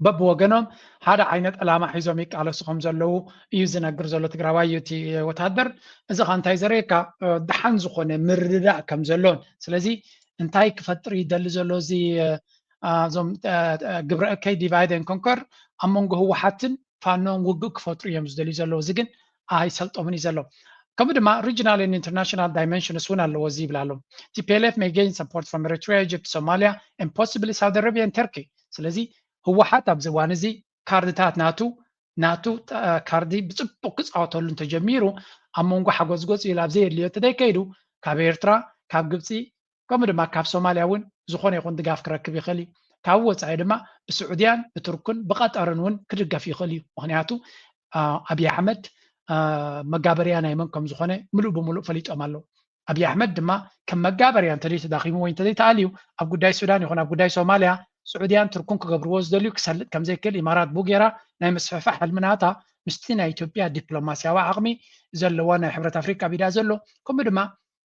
በብወገኖም ሓደ ዓይነት ዕላማ ሒዞም ይቃለሱ ከም ዘለዉ እዩ ዝነግር ዘሎ ትግራዋይ እዩ እቲ ወታደር እዚ ካ እንታይ ዘርእየካ ደሓን ዝኾነ ምርድዳእ ከም ዘሎን ስለዚ እንታይ ክፈጥር ይደሊ ዘሎ እዚ እዞም ግብረ እከይ divide and conquer ኣብ መንጎ ህወሓትን ፋኖን ውግእ ክፈጥሩ እዮም ዝደልዩ ዘለዉ እዚ ግን ኣይሰልጦምን እዩ ዘሎ ከምኡ ድማ regional and international dimensions እውን ኣለዎ እዚ ይብላ ኣለዉ T P L F may gain support from Eritrea, Egypt, Somalia and possibly Saudi Arabia and Turkey ስለዚ ህወሓት ኣብዚ እዋን እዚ ካርድታት ናቱ ናቱ ካርዲ ብፅቡቅ ክፃወተሉ እንተጀሚሩ ኣብ መንጎ ሓጎስ ጎፅ ኢሉ ኣብ ዘየድልዮ ተደይከይዱ ካብ ኤርትራ ካብ ግብፂ ከምኡ ድማ ካብ ሶማልያ እውን ዝኾነ ይኹን ድጋፍ ክረክብ ይኽእል እዩ ካብ ወፃኢ ድማ ብስዑድያን ብቱርክን ብቐጠርን እውን ክድገፍ ይኽእል እዩ። ምክንያቱ ኣብይ ኣሕመድ መጋበርያ ናይ መን ከም ዝኾነ ምሉእ ብምሉእ ፈሊጦም ኣለዉ። ኣብይ ኣሕመድ ድማ ከም መጋበርያ እንተዘይ ተዳኺሙ ወይ እንተዘይ ተኣልዩ ኣብ ጉዳይ ሱዳን ይኹን ኣብ ጉዳይ ሶማልያ ስዑድያን ቱርክን ክገብርዎ ዝደልዩ ክሰልጥ ከም ዘይክእል ኢማራት ብኡ ጌራ ናይ ምስፍሕፋሕ ሕልሚ ናታ ምስቲ ናይ ኢትዮጵያ ዲፕሎማስያዊ ዓቕሚ ዘለዋ ናይ ሕብረት ኣፍሪካ ኣብ ኢዳ ዘሎ ከምኡ ድማ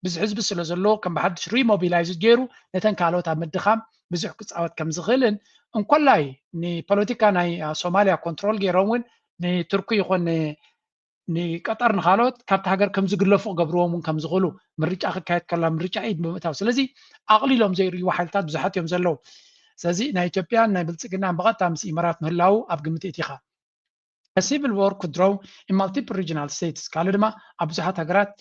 ብዙሕ ህዝቢ ስለ ዘለዎ ከም ብሓድሽ ሪሞቢላይዝ ገይሩ ነተን ካልኦት ኣብ ምድኻም ብዙሕ ክፃወት ከም ዝኽእልን እንኮላይ ንፖለቲካ ናይ ሶማልያ ኮንትሮል ገይሮም እውን ንቱርኪ ይኹን ንቀጠር ንካልኦት ካብቲ ሃገር ከም ዝግለፉ ክገብርዎም እውን ከም ዝኽእሉ ምርጫ ክካየድ ከላ ምርጫ ኢድ ብምእታው ስለዚ ኣቕሊሎም ዘይርእይዎ ሓይልታት ብዙሓት እዮም ዘለዉ። ስለዚ ናይ ኢትዮጵያን ናይ ብልፅግናን ብቐጥታ ምስ ኢመራት ምህላዉ ኣብ ግምት እቲኻ ሲቪል ዎር ክድሮው ኢን ማልቲፕል ሪጅናል ስቴትስ ካልእ ድማ ኣብ ብዙሓት ሃገራት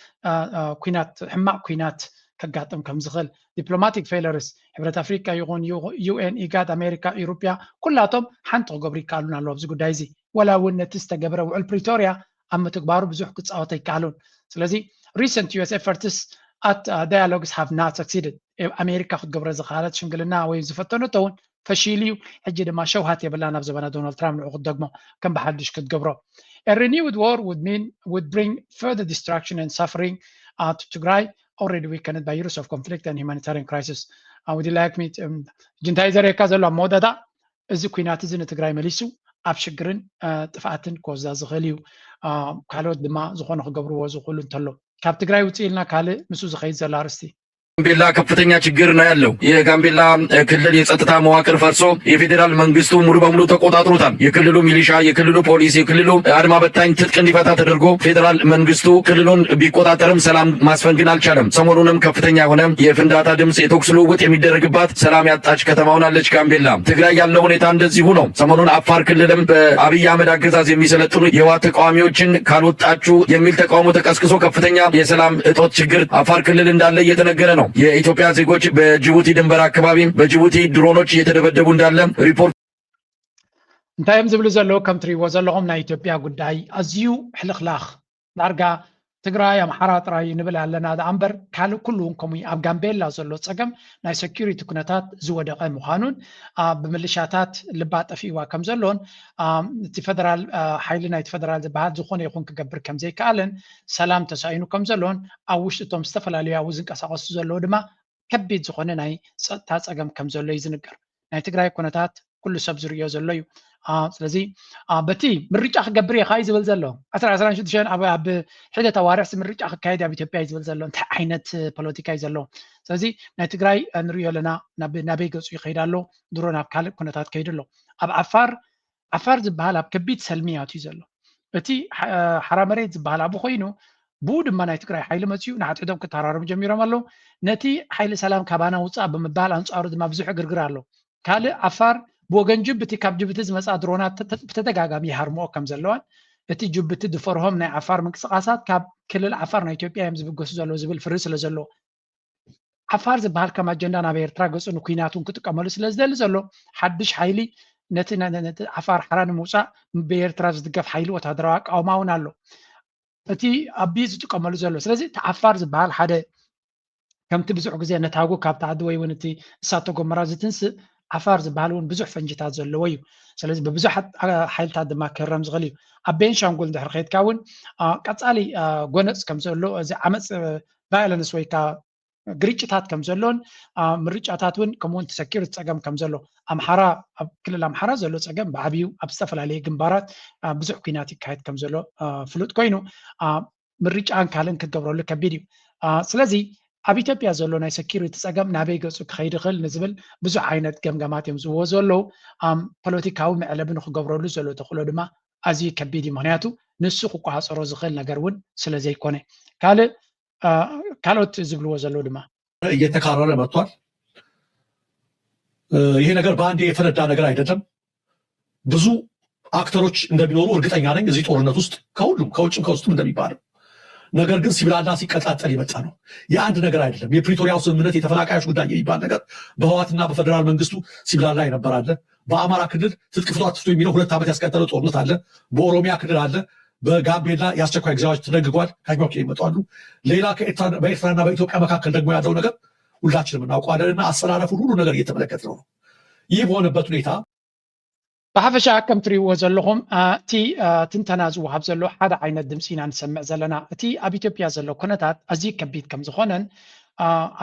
ኩናት ሕማቕ ኩናት ከጋጥም ከም ዝኽእል ዲፕሎማቲክ ፌለርስ ሕብረት ኣፍሪካ ይኹን ዩኤን ኢጋድ ኣሜሪካ ኢሮፕያ ኩላቶም ሓንቲ ክገብሩ ይከኣሉን ኣለዉ ኣብዚ ጉዳይ እዚ ወላ እውን ነቲ ዝተገበረ ውዕል ፕሪቶርያ ኣብ ምትግባሩ ብዙሕ ክፃወት ኣይከኣሉን ስለዚ recent U S efforts at dialogues have not succeeded ኣሜሪካ ክትገብረ ዝኸኣለት ሽምግልና ወይ ዝፈተነቶ እውን ፈሺሉ እዩ ሕጂ ድማ ሸውሃት የብላን ኣብ ዘበና ዶናልድ ትራምፕ ንዑ ክትደግሞ ከም ብሓድሽ ክትገብሮ A renewed war would mean would bring further destruction and suffering uh, to Tigray already weakened by years of conflict and humanitarian crisis. Uh, would you like me to, um, እንታይ ዘርእየካ ዘሎ ኣብ መወዳእታ እዚ ኩናት እዚ ንትግራይ መሊሱ ኣብ ሽግርን ጥፍኣትን ክወስዳ ዝኽእል እዩ። ካልኦት ድማ ዝኾነ ክገብርዎ ዝኽእሉ እንተሎ ካብ ትግራይ ውፅእ ኢልና ካልእ ምስ ዝኸይድ ዘሎ ኣርስቲ ጋምቤላ ከፍተኛ ችግር ነው ያለው። የጋምቤላ ክልል የጸጥታ መዋቅር ፈርሶ የፌዴራል መንግስቱ ሙሉ በሙሉ ተቆጣጥሮታል። የክልሉ ሚሊሻ፣ የክልሉ ፖሊስ፣ የክልሉ አድማ በታኝ ትጥቅ እንዲፈታ ተደርጎ ፌዴራል መንግስቱ ክልሉን ቢቆጣጠርም ሰላም ማስፈን ግን አልቻለም። ሰሞኑንም ከፍተኛ የሆነ የፍንዳታ ድምጽ፣ የተኩስ ልውውጥ የሚደረግባት ሰላም ያጣች ከተማ ሆናለች ጋምቤላ። ትግራይ ያለው ሁኔታ እንደዚሁ ነው። ሰሞኑን አፋር ክልልም በአብይ አህመድ አገዛዝ የሚሰለጥኑ የህወሓት ተቃዋሚዎችን ካልወጣችሁ የሚል ተቃውሞ ተቀስቅሶ ከፍተኛ የሰላም እጦት ችግር አፋር ክልል እንዳለ እየተነገረ ነው። የኢትዮጵያ ዜጎች በጅቡቲ ድንበር አካባቢ በጅቡቲ ድሮኖች እየተደበደቡ እንዳለ ሪፖርት እንታይ እዮም ዝብሉ ዘለዉ ከም ትሪእዎ ዘለኹም ናይ ኢትዮጵያ ጉዳይ ኣዝዩ ሕልኽላኽ ዳርጋ ትግራይ ኣምሓራ ጥራይ ንብል ኣለና ደኣ እምበር ካልእ ኩሉ እውን ከምኡ ኣብ ጋምቤላ ዘሎ ፀገም ናይ ሰኪሪቲ ኩነታት ዝወደቐ ምዃኑን ብምልሻታት ልባ ጠፊእዋ ከም ዘሎን እቲ ፈደራል ሓይሊ ናይቲ ፈደራል ዝበሃል ዝኾነ ይኹን ክገብር ከም ዘይከኣለን ሰላም ተሳኢኑ ከም ዘሎን ኣብ ውሽጢ እቶም ዝተፈላለዩ ኣብኡ ዝንቀሳቐሱ ዘለዉ ድማ ከቢድ ዝኾነ ናይ ፀጥታ ፀገም ከም ዘሎ እዩ ዝንገር ናይ ትግራይ ኩነታት ኩሉ ሰብ ዝርእዮ ዘሎ እዩ ስለዚ በቲ ምርጫ ክገብር እየ ካይ ዝብል ዘሎ ዕስራ ዕስራን ሽዱሽተን ኣብ ሒደት ኣዋርሕሲ ምርጫ ክካየድ ኣብ ኢትዮጵያ እዩ ዝብል ዘሎ እንታይ ዓይነት ፖለቲካ እዩ ዘለዎ ስለዚ ናይ ትግራይ ንርእዮ ኣለና ናበይ ገፁ ይኸይድ ኣሎ ድሮ ናብ ካልእ ኩነታት ከይዱ ኣሎ ኣብ ዓፋር ዓፋር ዝበሃል ኣብ ከቢድ ሰልሚ ኣትዩ ዘሎ እቲ ሓራ መሬት ዝበሃል ኣብኡ ኮይኑ ብኡ ድማ ናይ ትግራይ ሓይሊ መፅኡ ንሓድሕዶም ክተራረሙ ጀሚሮም ኣለዉ ነቲ ሓይሊ ሰላም ካባና ውፃእ ብምባል ኣንፃሩ ድማ ብዙሕ ግርግር ኣሎ ካልእ ዓፋር ብወገን ጅቡቲ ካብ ጅቡቲ ዝመፃ ድሮናት ብተደጋጋሚ ይሃርምኦ ከም ዘለዋን እቲ ጅቡቲ ዝፈርሆም ናይ ዓፋር ምንቅስቃሳት ካብ ክልል ዓፋር ናይ ኢትዮጵያ እዮም ዝብገሱ ዘለዉ ዝብል ፍርሂ ስለ ዘለዎ ዓፋር ዝበሃል ከም ኣጀንዳ ናብ ኤርትራ ገፁ ንኩናት እውን ክጥቀመሉ ስለ ዝደሊ ዘሎ ሓድሽ ሓይሊ ነቲ ዓፋር ሓራ ንምውፃእ ብኤርትራ ዝድገፍ ሓይሊ ወታደራዊ ኣቃውማ እውን ኣሎ እቲ ኣቢ ዝጥቀመሉ ዘሎ ስለዚ እቲ ዓፋር ዝበሃል ሓደ ከምቲ ብዙሕ ግዜ ነታጉ ካብ ታዕዲ ወይ እውን እቲ እሳተ ጎመራ ዝትንስእ ዓፋር ዝበሃል እውን ብዙሕ ፈንጅታት ዘለዎ እዩ ስለዚ ብብዙሓት ሓይልታት ድማ ክህረም ዝኽእል እዩ ኣብ ቤንሻንጉል ድሕር ከይድካ እውን ቀፃሊ ጎነፅ ከም ዘሎ እዚ ዓመፅ ቫዮለንስ ወይ ከዓ ግርጭታት ከም ዘሎን ምርጫታት እውን ከምኡውን ተሰኪሩ ዝፀገም ከም ዘሎ ኣምሓራ ኣብ ክልል ኣምሓራ ዘሎ ፀገም ብዓብዩ ኣብ ዝተፈላለየ ግንባራት ብዙሕ ኩናት ይካየድ ከም ዘሎ ፍሉጥ ኮይኑ ምርጫን ካልእን ክትገብረሉ ከቢድ እዩ ስለዚ ኣብ ኢትዮጵያ ዘሎ ናይ ሰኪሪቲ ፀገም ናበይ ገፁ ክኸይድ ይኽእል ንዝብል ብዙሕ ዓይነት ገምገማት እዮም ዝዎ ዘለዉ ፖለቲካዊ መዕለቢ ንክገብረሉ ዘሎ ተኽእሎ ድማ ኣዝዩ ከቢድ እዩ ምክንያቱ ንሱ ክቆፃፀሮ ዝኽእል ነገር እውን ስለ ዘይኮነ ካልእ ካልኦት ዝብልዎ ዘለዉ ድማ እየተካረረ መጥቷል። ይሄ ነገር በአንዴ የፈነዳ ነገር አይደለም። ብዙ አክተሮች እንደሚኖሩ እርግጠኛ ነኝ እዚህ ጦርነት ውስጥ ከሁሉም ከውጭም ከውስጥም እንደሚባለው። ነገር ግን ሲብላላ ሲቀጣጠል የመጣ ነው። የአንድ ነገር አይደለም። የፕሪቶሪያው ስምምነት የተፈናቃዮች ጉዳይ የሚባል ነገር በህወሓትና በፌደራል መንግስቱ ሲብላላ የነበር አለ። በአማራ ክልል ትጥቅ ፍቱ አትፍቱ የሚለው ሁለት ዓመት ያስቀጠለ ጦርነት አለ። በኦሮሚያ ክልል አለ። በጋምቤላ የአስቸኳይ ጊዜ አዋጅ ተደንግጓል። ከኛው ይመጣሉ። ሌላ በኤርትራና በኢትዮጵያ መካከል ደግሞ ያለው ነገር ሁላችንም እናውቀዋለን እና አሰላለፉን ሁሉ ነገር እየተመለከትነው ነው። ይህ በሆነበት ሁኔታ ብሓፈሻ ከም ትሪእዎ ዘለኹም እቲ ትንተና ዝወሃብ ዘሎ ሓደ ዓይነት ድምፂ ኢና ንሰምዕ ዘለና። እቲ ኣብ ኢትዮጵያ ዘሎ ኩነታት ኣዝዩ ከቢድ ከም ዝኾነን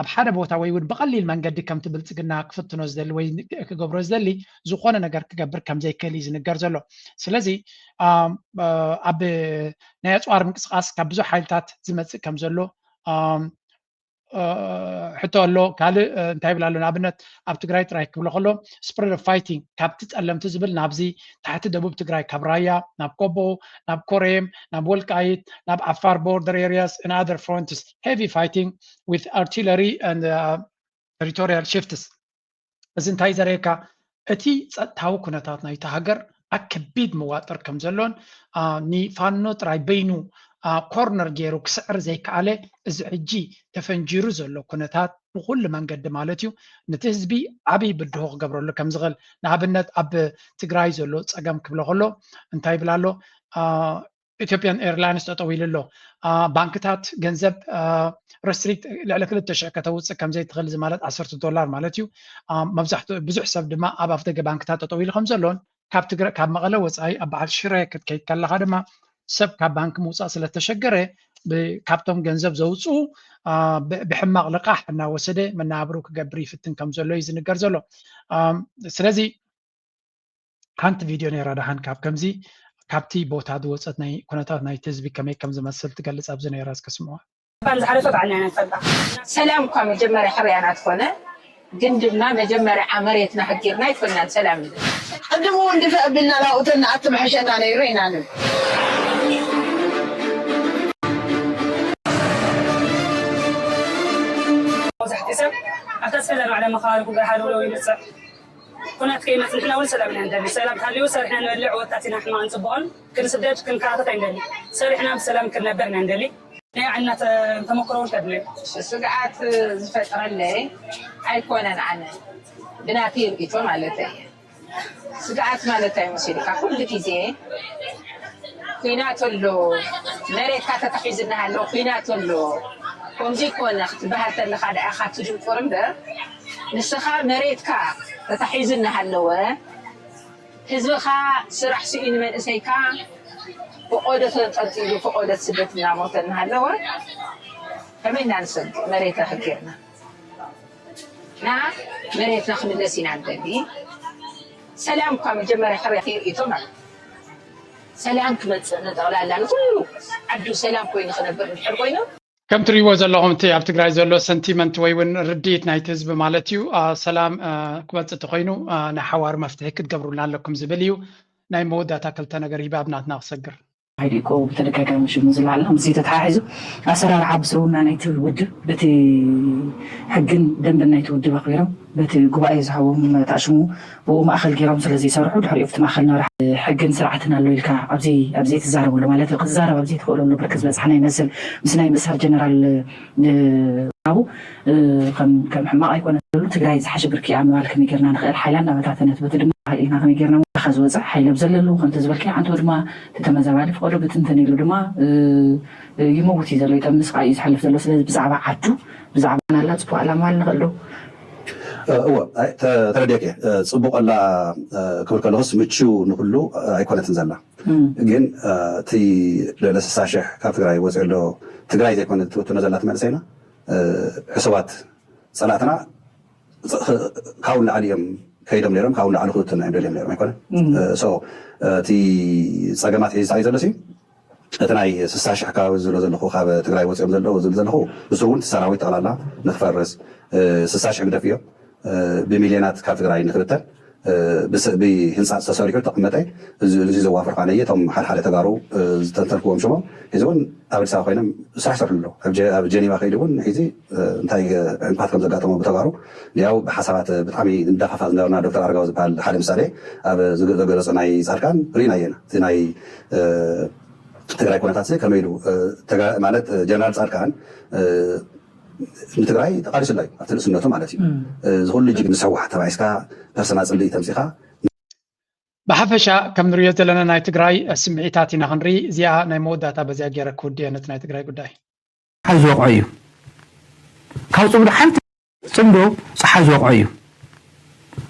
ኣብ ሓደ ቦታ ወይ እውን ብቐሊል መንገዲ ከምቲ ብልፅግና ክፍትኖ ዝደሊ ወይ ክገብሮ ዝደሊ ዝኾነ ነገር ክገብር ከም ዘይክእል እዩ ዝንገር ዘሎ። ስለዚ ኣብ ናይ ኣፅዋር ምንቅስቃስ ካብ ብዙሕ ሓይልታት ዝመፅእ ከም ዘሎ ሕቶ ኣሎ። ካልእ እንታይ ይብል ኣሎ? ንኣብነት ኣብ ትግራይ ጥራይ ክብሎ ከሎ spread of fighting ካብቲ ጸለምቲ ዝብል ናብዚ ታሕቲ ደቡብ ትግራይ ካብ ራያ ናብ ቆቦ ናብ ኮሬም ናብ ወልቃይት ናብ ዓፋር border areas and other fronts heavy fighting with artillery and territorial shifts እዚ እንታይ ዘርእየካ እቲ ጸጥታዊ ኩነታት ናይቲ ሃገር ኣብ ከቢድ መዋጥር ከም ዘሎን ንፋኖ ጥራይ በይኑ ኮርነር ገይሩ ክስዕር ዘይከኣለ እዚ ሕጂ ተፈንጂሩ ዘሎ ኩነታት ብኩሉ መንገዲ ማለት እዩ ነቲ ህዝቢ ዓብይ ብድሆ ክገብረሉ ከም ዝኽእል ንኣብነት ኣብ ትግራይ ዘሎ ፀገም ክብሎ ከሎ እንታይ ይብል ኣሎ ኢትዮጵያን ኤርላይንስ ጠጠው ኢሉ ኣሎ። ባንክታት ገንዘብ ረስትሪክት ልዕሊ ክልተ ሽሕ ከተውፅእ ከምዘይትኽእል እዚ ማለት ዓሰርተ ዶላር ማለት እዩ። መብዛሕትኡ ብዙሕ ሰብ ድማ ኣብ ኣፍደገ ባንክታት ጠጠው ኢሉ ከም ዘሎን ካብ ትግረ ካብ መቐለ ወፃኢ ኣብ በዓል ሽረ ክትከይድ ከለኻ ድማ ሰብ ካብ ባንክ ምውፃእ ስለተሸገረ ካብቶም ገንዘብ ዘውፅኡ ብሕማቕ ልቃሕ እናወሰደ መናብሩ ክገብር ይፍትን ከም ዘሎ እዩ ዝንገር ዘሎ። ስለዚ ሓንቲ ቪድዮ ነይራ ደሓን ካብ ከምዚ ካብቲ ቦታ ዝወፀት ናይ ኩነታት ናይቲ ህዝቢ ከመይ ከም ዝመስል ትገልፅ ኣብዚ ነይራ እስከ ስምዋ። እኳ ንዝሓለፈ ባዕልና ኢና ንፈልጣ። ሰላም እኳ መጀመርያ ሕርያና ትኾነ ግን ድማ መጀመርያ መሬትና ሕጊርና ኣይኮናን ሰላም ንብል። ቅድም እውን ድፈእ ኣቢልና ናብኡ ተንኣቱ ምሕሸና ነይሩ ኢና ንብል። መብዛሕትኡ ሰብ ኣብታ ዝፈለና ዓለም መኻባሪ ኩገር ሓደ ውለው ይብፅሕ ኩናት ከይመጽእ ንሕና እውን ሰላም ኢና ንደሊ። ሰላም ተሃልዩ ሰሪሕና ንበልዕ ወጣት ኢና ሕማቕን ጽቡቕን ክንስደድ ክንከራተት ኣይንደሊ። ሰሪሕና ብሰላም ክንነበር ኢና ንደሊ። ናይ ዓና ተመክሮ እውን ከድሊ። ስግኣት ዝፈጥረለይ ኣይኮነን ኣነ ብናተይ ርእይቶ ማለተይ እየ። ስግኣት ማለት እንታይ መሲልካ ኩሉ ግዜ ኩናት ኣሎ መሬትካ ተታሒዙ እናሃለወ ኩናት ኣሎ ከምዚ ይኮነ ክትበሃል ተለካ ደኣ ኢኻ ትድንቁር እምበር ንስኻ መሬትካ ተታሒዙ እናሃለወ ህዝብኻ ስራሕ ስኢኑ መንእሰይካ ፈቆዶ ተንጠልጢሉ ፈቆዶ ስደት እናሞተ እናሃለወ ከመይ ኢና ንሰግእ መሬት ረክብ ጌርና እና መሬትና ክምለስ ኢና ንደሊ። ሰላም እኳ መጀመርያ ሕርያ ርእይቶ ማለት ሰላም ክመፅእ ንጠቕላላ ንኩሉ ዓዱ ሰላም ኮይኑ ክነብር እንድሕር ኮይኑ ከም ትሪእዎ ዘለኹም እቲ ኣብ ትግራይ ዘሎ ሰንቲመንት ወይ እውን ርድኢት ናይቲ ህዝቢ ማለት እዩ ሰላም ክመፅእ ተኮይኑ ናይ ሓዋር መፍትሒ ክትገብሩልና ኣለኩም ዝብል እዩ። ናይ መወዳእታ ክልተ ነገር ሂባብ ናትና ክሰግር። ሃይዲኮ ብተደጋጋሚ ሽሙ ዝለዓልና ምስዚ ተተሓሒዙ ኣሰራርሓ ብስርውና ናይቲ ውድብ በቲ ሕግን ደንብን ናይቲ ውድብ ኣኽቢሮም በቲ ጉባኤ ዝሃቦም ተኣሽሙ ብኡ ማእኸል ገይሮም ስለ ዘይሰርሑ ድሕሪኡ ኣብቲ ማእኸል ንመርሕ ሕግን ስርዓትን ኣሎ ኢልካ ኣብዚ ኣብ ዘይትዛረበሉ ማለት እዩ ክትዛረብ ኣብ ዘይትኽእለሉ ብርክ ዝበፅሓና ይመስል ምስ ናይ ምእሳር ጀነራል ራቡ ከም ሕማቕ ኣይኮነ ሉ ትግራይ ዝሓሸ ብርኪ እያ ምባል ከመይ ጌርና ንኽእል ሓይላ እንዳበታተነት በቲ ድማ ኢልና ከመይ ጌርና ወካ ዝወፅእ ሓይል ኣብ ዘለሉ ከምቲ ዝበልካዮ ሓንቲ ድማ እቲ ተመዛባሊ ፍቐዶ ብትንትን ኢሉ ድማ ይመውት እዩ ዘሎ ይጠምስ ከዓ እዩ ዝሓልፍ ዘሎ ስለዚ ብዛዕባ ዓዱ ብዛዕባ ናላ ፅቡቅ ኣላማል ንኽእል ዶ እወ ተረዲአክ እየ ፅቡቅ ኣላ ክብል ከለኩስ ምችው ንኩሉ ኣይኮነትን ዘላ ግን እቲ ልዕሊ ስሳ ሽሕ ካብ ትግራይ ወፂኡ ኣሎ ትግራይ ዘይኮነ ትብትኖ ዘላ ትመንእሰይና ዕሱባት ፀላእትና ካብኡ ንላዕሊ እዮም ከይዶም ነይሮም ካብኡ ንላዕሊ ክብትኑ እዮም ደልዮም ነይሮም ኣይኮነ እቲ ፀገማት ሒዝታ እዩ ዘሎ እቲ ናይ ስሳ ሽሕ ከባቢ ዝብሎ ዘለኹ ካብ ትግራይ ወፂኦም ዘለዉ ዝብል ዘለኹ ንሱ እውን እቲ ሰራዊት ጠቕላላ ንክፈርስ ስሳ ሽሕ ግደፍ እዮም ብሚልዮናት ካብ ትግራይ ንክብተን ብህንፃ ዝተሰሪሑ ተቐመጠ እዚ ዘዋፈር ኳነ እየ እቶም ሓደ ሓደ ተጋሩ ዝተንተንክዎም ሽሞም ሕዚ እውን ኣብ ኣዲስ ኣበባ ኮይኖም ስራሕ ይሰርሑ ኣለዉ ኣብ ጀኒቫ ከይዱ እውን ሕዚ እንታይ ዕንኳት ከም ዘጋጠሞ ብተጋሩ ያው ብሓሳባት ብጣዕሚ እንዳፋፋ ዝነበርና ዶክተር ኣረጋዊ ዝበሃል ሓደ ምሳሌ ኣብ ዘገለፆ ናይ ፃድቃን ርኢና እየና እቲ ናይ ትግራይ ኩነታት ከመይ ኢሉ ማለት ጀነራል ፃድቃን ንትግራይ ተቃሊሱላ እዩ ኣብቲ ንእስነቱ ማለት እዩ እዚ ኩሉ ጅግንነት ህወሓት ተባኢስካ ፐርሰናል ፅልኢ ተምፂኻ ብሓፈሻ ከም ንሪኦ ዘለና ናይ ትግራይ ስምዒታት ኢና ክንርኢ እዚኣ ናይ መወዳእታ በዚኣ ገይረ ክውድየ ነቲ ናይ ትግራይ ጉዳይ ሓይዝ ወቕዖ እዩ ካብ ፅምዶ ሓንቲ ፅምዶ ፀሓይ ዝወቕዖ እዩ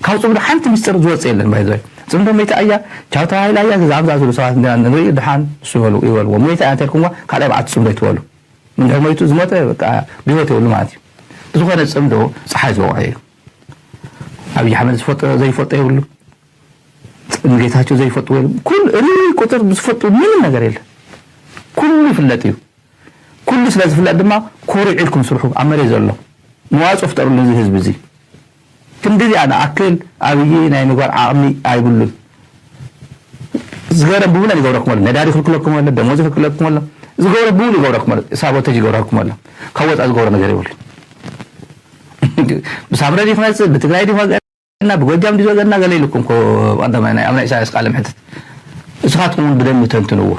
ካብ ፅምዶ ሓንቲ ሚስጥር ዝወፅእ የለን። ባይዘ ፅምዶ መይታ እያ፣ ቻው ተባሂላ እያ፣ ዝኣምዛዝሉ ሰባት ንርኢ። ድሓን እሱ ይበሉ ይበልዎ፣ መይታ እያ እንተልኩምዋ ካልኣይ በዓልቲ ፅምዶ ይትበሉ። እንድሕር መይቱ ዝሞተ ብህይወት የብሉ ማለት እዩ። ብዝኾነ ፅምዶ ፀሓይ ዝወቕዖ እዩ። ኣብይ ኣሕመድ ዝፈጦ ዘይፈጦ የብሉ። ንጌታቸው ዘይፈጥዎ የለን። ኩሉ ርኡይ ቁፅር ዝፈጡ ምንም ነገር የለን። ኩሉ ይፍለጥ እዩ። ኩሉ ስለ ዝፍለጥ ድማ ኮሪዕ ኢልኩም ስርሑ። ኣብ መሬት ዘሎ መዋፅኦ ፍጠሩሉ እዚ ህዝቢ እዚ። ክንድዚኣ ንኣክል ኣብይ ናይ ምግባር ዓቕሚ ኣይብሉን። ዝገበረ ብሙሉ ይገብረኩም ኣሎ። ነዳዲ ይኽልክለኩም ኣሎ፣ ደሞዝ ይኽልክለኩም ኣሎ። ዝገበረ ብሙሉ ይገብረኩም ኣሎ። ሳቦተጅ ይገብረኩም ኣሎ። ካብ ወፃኢ ዝገብሮ ነገር የብሉን። ብሳምረ ድዩ ክመፅእ፣ ብትግራይ ድዩ ክመፅእ፣ እና ብጎጃም ድዩ ዘገና ገለ ኢልኩም እኮ ቀዳማይ ናይ ኣብ ናይ ኢሳያስ ቃለ መሕትት። ንስኻትኩም እውን ብደንቢ ተንትንዎ።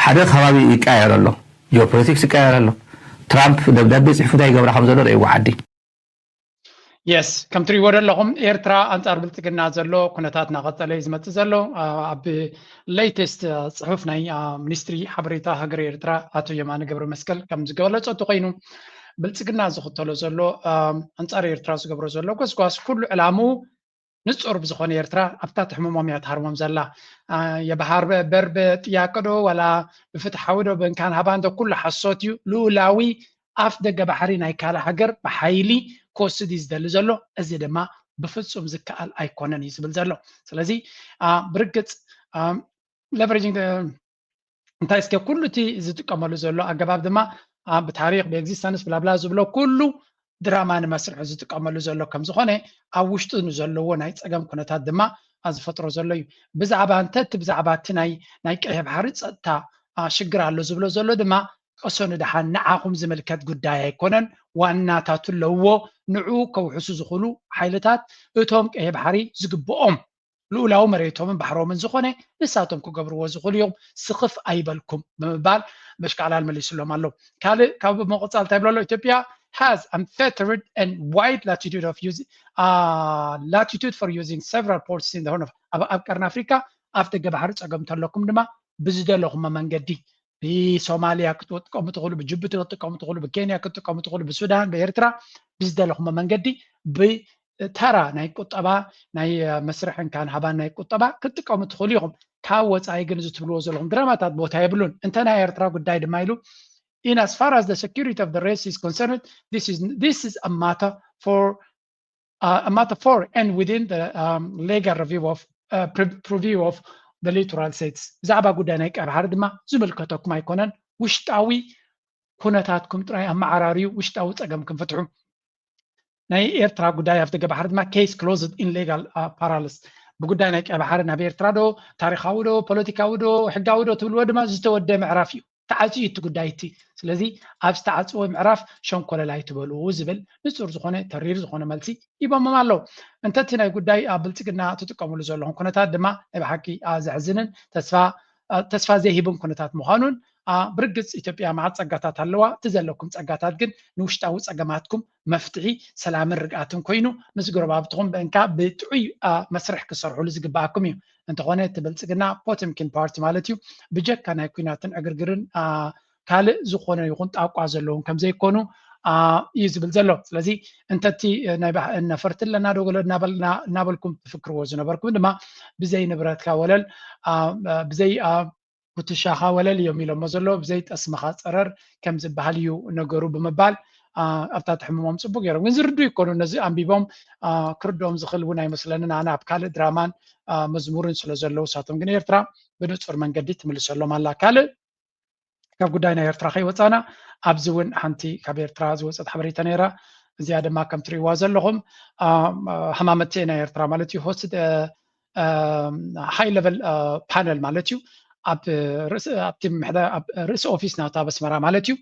ሓደ ከባቢ ይቀያየር ኣሎ፣ ጂኦፖለቲክስ ይቀያየር ኣሎ። ትራምፕ ደብዳቤ ፅሕፉ እንታይ ይገብራ ከም ዘሎ ርእይዎ ዓዲ። የስ ከም ትሪእዎ ዘለኹም ኤርትራ ኣንጻር ብልጽግና ዘሎ ኩነታት እናቐጸለ እዩ ዝመጽእ ዘሎ። ኣብ latest ጽሑፍ ናይ ሚኒስትሪ ሓበሬታ ሃገር ኤርትራ ኣቶ የማነ ገብረ መስቀል ከም ዝገለጾ እንተኾይኑ ብልጽግና ዝኽተሎ ዘሎ ኣንጻር ኤርትራ ዝገብሮ ዘሎ ጎስጓስ ኩሉ ዕላምኡ ንጹር ብዝኾነ ኤርትራ ኣብታ ትሕምሞም እያ ትሃርሞም ዘላ። የባህር በር ብጥያቄ ዶ ዋላ ብፍትሓዊ ዶ ብእንካን ሃባን ዶ ኩሉ ሓሶት እዩ። ልኡላዊ ኣፍ ደገ ባሕሪ ናይ ካልእ ሃገር ብሓይሊ ክወስድ እዩ ዝደሊ ዘሎ። እዚ ድማ ብፍጹም ዝከኣል ኣይኮነን እዩ ዝብል ዘሎ። ስለዚ ብርግጽ leveraging እንታይ እስከ ኩሉ እቲ ዝጥቀመሉ ዘሎ ኣገባብ ድማ ብታሪክ ብኤግዚስተንስ ብላብላ ዝብሎ ኩሉ ድራማ ንመስርሒ ዝጥቀመሉ ዘሎ ከም ዝኾነ ኣብ ውሽጡ ንዘለዎ ናይ ፀገም ኩነታት ድማ ዝፈጥሮ ዘሎ እዩ። ብዛዕባ እንተ እቲ ብዛዕባ እቲ ናይ ናይ ቀይሕ ባሕሪ ፀጥታ ሽግር ኣሎ ዝብሎ ዘሎ ድማ ቀሰኑ ደሓን ንዓኹም ዝምልከት ጉዳይ ኣይኮነን። ዋናታቱ ኣለዎ። ንዕኡ ከውሕሱ ዝኽእሉ ሓይልታት እቶም ቀይሕ ባሕሪ ዝግብኦም ልኡላዊ መሬቶምን ባሕሮምን ዝኾነ ንሳቶም ክገብርዎ ዝኽእሉ እዮም፣ ስኽፍ ኣይበልኩም ብምባል መሽካዕላል መሊስሎም ኣሎ። ካልእ ካብ ምቕጻል እንታይ ብሎ ኣሎ? ኢትዮጵያ has unfettered and wide latitude of using uh, latitude for using several ports in the Horn of ኣብ ቀርኒ ኣፍሪካ ኣፍ ደገ ባሕሪ ጸገም እንተለኩም ድማ ብዝደለኹሞ መንገዲ ብሶማልያ ክትጥቀሙ ትኽእሉ፣ ብጅቡቲ ክትጥቀሙ ትኽእሉ፣ ብኬንያ ክትጥቀሙ ትኽእሉ፣ ብሱዳን ብኤርትራ ብዝደለኹሞ መንገዲ ብተራ ናይ ቁጠባ ናይ መስርሕን ካን ሃባን ናይ ቁጠባ ክትጥቀሙ ትኽእሉ ኢኹም። ካብ ወፃኢ ግን እዚ ትብልዎ ዘለኹም ድራማታት ቦታ የብሉን። እንተ ናይ ኤርትራ ጉዳይ ድማ ኢሉ in as far as the security of the race is concerned this is this is a matter for uh, a matter for and within the um, legal review of uh, pre- preview of the littoral states ብዛዕባ ጉዳይ ናይ ቀይ ባሕሪ ድማ ዝምልከተኩም ኣይኮነን። ውሽጣዊ ኩነታትኩም ጥራይ ኣመዓራርዩ ውሽጣዊ ፀገምኩም ፍትሑ። ናይ ኤርትራ ጉዳይ ኣብ ደገ ባሕሪ ድማ case closed in legal parlance ብጉዳይ ናይ ቀይ ባሕሪ ናብ ኤርትራ ዶ ታሪካዊ ዶ ፖለቲካዊ ዶ ሕጋዊ ዶ ትብልዎ ድማ ዝተወደ ምዕራፍ እዩ። ተዓፅዩ እቲ ጉዳይ እቲ ስለዚ ኣብ ዝተዓፅወ ምዕራፍ ሸንኮለል ኣይትበሉ ዝብል ንፁር ዝኾነ ተሪር ዝኾነ መልሲ ሂቦሞም ኣለዉ። እንተ እቲ ናይ ጉዳይ ኣብ ብልፅግና ትጥቀምሉ ዘለኹም ኩነታት ድማ ናይ ብሓቂ ዘሕዝንን ተስፋ ዘይህብን ኩነታት ምዃኑን ብርግፅ ኢትዮጵያ መዓት ፀጋታት ኣለዋ። እቲ ዘለኩም ፀጋታት ግን ንውሽጣዊ ፀገማትኩም መፍትሒ ሰላምን ርግኣትን ኮይኑ ምስ ጎረባብትኹም ብእንካ ብጥዑይ መስርሕ ክሰርሕሉ ዝግበኣኩም እዩ። እንተኾነ እቲ ብልፅግና ፖቲምኪን ፓርቲ ማለት እዩ ብጀካ ናይ ኩናትን ዕግርግርን ካልእ ዝኾነ ይኹን ጣቋ ዘለዎም ከም ዘይኮኑ እዩ ዝብል ዘሎ። ስለዚ እንተቲ ነፈርቲ ኣለና ዶ ገለ እናበልና እናበልኩም ትፍክርዎ ዝነበርኩም ድማ ብዘይ ንብረትካ ወለል ብዘይ ኩትሻኻ ወለል እዮም ኢሎሞ ዘሎ ብዘይ ጠስምኻ ፀረር ከም ዝበሃል እዩ ነገሩ ብምባል ኣብታ ትሕምሞም ፅቡቅ ገይሮም ግን ዝርዱ ይኮኑ ነዚ ኣንቢቦም ክርድኦም ዝኽእል እውን ኣይመስለንን ኣነ ኣብ ካልእ ድራማን መዝሙርን ስለ ዘለዉ ሳቶም ግን ኤርትራ ብንፁር መንገዲ ትምልሰሎም ኣላ ካልእ ካብ ጉዳይ ናይ ኤርትራ ከይወፃና ኣብዚ እውን ሓንቲ ካብ ኤርትራ ዝወፀት ሓበሬታ ነይራ እዚኣ ድማ ከም ትርእይዋ ዘለኹም ሃማመቴ ናይ ኤርትራ ማለት እዩ host high level panel ማለት እዩ ኣብቲ ርእሲ ኦፊስ ናታ ኣብ ኣስመራ ማለት እዩ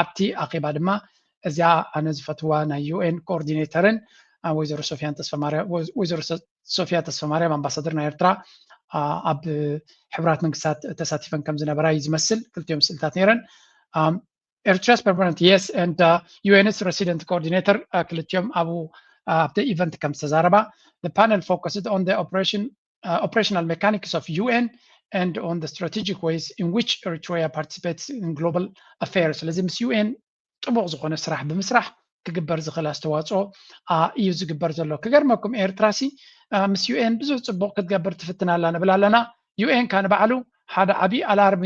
ኣብቲ ኣኼባ ድማ እዚኣ ኣነ ዝፈትዋ ናይ ዩኤን ኮኦርዲኔተርን ወይዘሮ ሶፊያን ተስፋማርያም ወይዘሮ ሶፊያ ተስፋማርያም ኣምባሳደር ናይ ኤርትራ ኣብ ሕቡራት መንግስታት ተሳቲፈን ከም ዝነበራ እዩ ዝመስል ክልቲኦም ስእልታት ነይረን Eritrea's permanent yes and uh, UN's resident coordinator uh, ክልቲኦም ኣብኡ ኣብቲ event ከም ዝተዛረባ the panel focused on the operation uh, operational mechanics of UN and on the strategic ways in which Eritrea participates in global affairs ስለዚ ምስ ዩኤን ጥቡቕ ዝኾነ ስራሕ ብምስራሕ ክግበር ዝኽእል ኣስተዋፅኦ እዩ ዝግበር ዘሎ። ክገርመኩም ኤርትራ ሲ ምስ ዩኤን ብዙሕ ፅቡቕ ክትገብር ትፍትን ኣላ ንብል ኣለና። ዩኤን ካ ንባዕሉ ሓደ ዓብዪ ኣላርሚ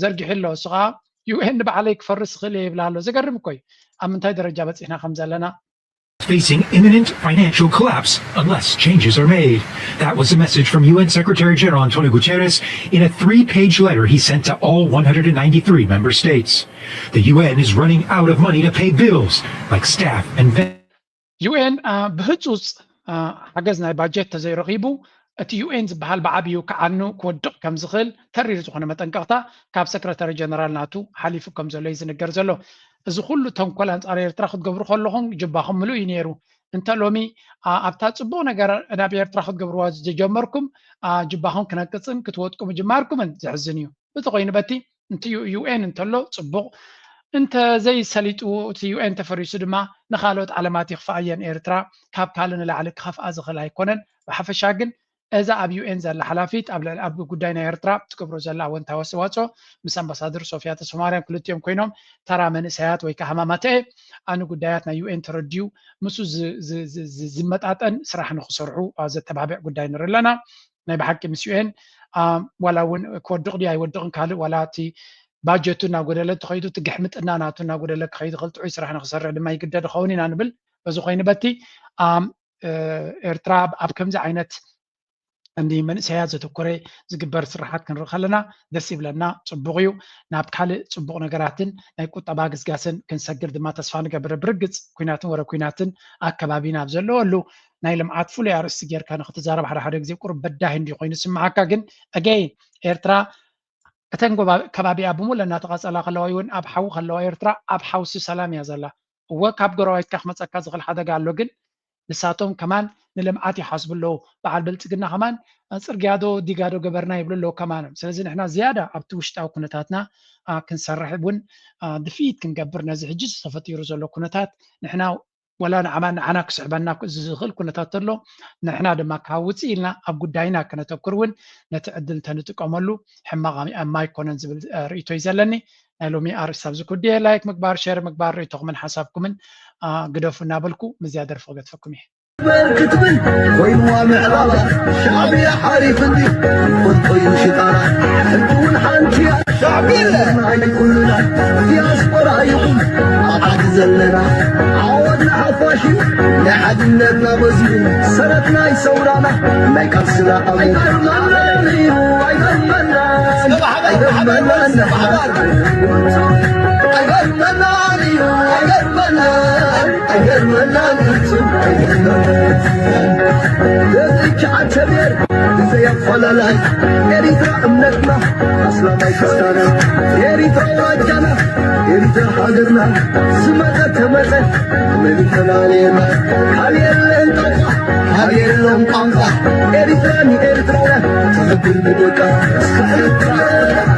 ዘርጊሑ ኣሎ። እሱ ከዓ ዩኤን ንባዕለይ ክፈርስ ይኽእል እየ ይብል ኣሎ። ዘገርም እኮ እዩ ኣብ ምንታይ ደረጃ በፂሕና ከም ዘለና። Facing imminent financial collapse unless changes are made. That was the message from U N Secretary General Antonio Guterres in a three page letter he sent to all one hundred ninety-three member states. The U N is running out of money to pay bills like staff and vendors. ዩኤን ብህፁፅ ሓገዝ ናይ ባጀት ተዘይረኺቡ እቲ ዩኤን ዝበሃል ብዓብዩ ክዓኑ ክወድቕ ከም ዝኽእል ተሪር ዝኾነ መጠንቀቕታ ካብ ሰክረታሪ ጀነራል ናቱ ሓሊፉ ከም ዘሎ እዩ ዝንገር ዘሎ። እዚ ኩሉ ተንኮል ኣንፃር ኤርትራ ክትገብሩ ከለኹም ጅባኹም ምሉእ እዩ ነይሩ። እንተ ሎሚ ኣብታ ፅቡቕ ነገር ናብ ኤርትራ ክትገብርዋ ዝጀመርኩም ጅባኹም ክነቅፅን ክትወጥቁ ምጅማርኩምን ዘሕዝን እዩ። እቲ ኮይኑ በቲ እንተ ዩኤን እንተሎ ፅቡቕ እንተዘይሰሊጡ እቲ ዩኤን ተፈሪሱ ድማ ንካልኦት ዓለማት ይኽፍኣየን። ኤርትራ ካብ ካልእ ንላዕሊ ክኸፍኣ ዝኽእል ኣይኮነን። ብሓፈሻ ግን እዛ ኣብ ዩኤን ዘላ ሓላፊት ኣብ ልዕሊ ኣብ ጉዳይ ናይ ኤርትራ ትገብሮ ዘላ ኣወንታዊ ኣስተዋፅኦ ምስ ኣምባሳደር ሶፊያ ተስፋማርያም ክልቲኦም ኮይኖም ተራ መንእሰያት ወይ ከዓ ሃማማተ ንጉዳያት ናይ ዩኤን ተረዲኡ ምስ ዝመጣጠን ስራሕ ንክሰርሑ ዘተባብዕ ጉዳይ ንርኢ ኣለና። ናይ ብሓቂ ምስ ዩኤን ዋላ እውን ክወድቕ ድዩ ኣይወድቕን ካልእ ዋላ እቲ ባጀቱ እናጎደለ ተኸይዱ እቲ ግሕምጥና ናቱ እናጎደለ ክኸይዱ ክእል ጥዑይ ስራሕ ንክሰርሕ ድማ ይግደድ ይኸውን ኢና ንብል። በዚ ኮይኑ በቲ ኤርትራ ኣብ ከምዚ ዓይነት እንዲ መንእሰያት ዘተኮረ ዝግበር ስራሓት ክንርኢ ከለና ደስ ይብለና፣ ፅቡቕ እዩ። ናብ ካልእ ፅቡቕ ነገራትን ናይ ቁጠባ ግስጋስን ክንሰግር ድማ ተስፋ ንገብር። ብርግፅ ኩናትን ወረ ኩናትን ኣከባቢና ኣብ ዘለወሉ ናይ ልምዓት ፍሉይ ኣርእስቲ ጌርካ ንክትዛረብ ሓደ ሓደ ግዜ ቁሩብ በዳሂ እንዲ ኮይኑ ዝስምዓካ፣ ግን ኣገይን ኤርትራ እተን ከባቢኣ ብሙሉ እናተቐጸላ ከለዋ ይውን ኣብ ሓዊ ከለዋ ኤርትራ ኣብ ሓውሲ ሰላም እያ ዘላ። እወ ካብ ጎረባይትካ ክመጸካ ዝኽእል ሓደጋ ኣሎ፣ ግን ንሳቶም ከማን ንልምዓት ይሓስቡ ኣለዉ። በዓል ብልጽግና ከማን ጽርግያዶ ዲጋዶ ገበርና ይብሉ ኣለዉ ከማኖም። ስለዚ ንሕና ዝያዳ ኣብቲ ውሽጣዊ ኩነታትና ክንሰርሕ እውን ድፍኢት ክንገብር ነዚ ሕጂ ተፈጢሩ ዘሎ ኩነታት ንሕና ወላ ንዓማ ንዓና ክስዕበና ዝኽእል ኩነታት ተሎ ንሕና ድማ ካብ ውፅእ ኢልና ኣብ ጉዳይና ከነተኩር እውን ነቲ ዕድል እንተንጥቀመሉ ሕማቕ ኣይኮነን ዝብል ርእይቶ እዩ ዘለኒ። ናይ ሎሚ ኣርእስቲ ኣብዚ ኩዲየ ላይክ ምግባር ሸር ምግባር ርእይቶኹምን ሓሳብኩምን ግደፉ እናበልኩ ምዝያ ደርፊ ክገድፈኩም እየ። ክትብል ኮይንዋ ምዕባላ ሻዕብያ ሓሪፍኒ ይፈልጦ እዩ ሽጣራ ሕጂ እውን ሓንቲ እያ ሻዕብያ ኣይኩልና ዲያስፖራ ይኹን ኣብ ዓዲ ዘለና ዓወት ንሓፋሽ እዩ ናይ ሓድነትና መዝሙር ሰረት ናይ ሰውራና ናይ ቃልስና ኣመት ኣይገርመናን እዩ ኣይገርመናን ኣይገርመናን ኣይገርመናን እዩ ኣይገርመናን ኣይገርመናን ፍጹም ኣይገርመናን ተዘይቻ ዓተቤር ብዘይ ኣፈላላይ ኤሪትራ እምነትና ኣስላማይ ክርስታና ኤሪትራ ዋጃና ኤሪትራ ሃገርና ዝመጸ ተመጸ መን ይፈላልየና ካብ የለን ጣውሳ ካብ የለን ቋንቋ ኤሪትራ ንኤርትራውያን ትኽክል ብደቃ እስከ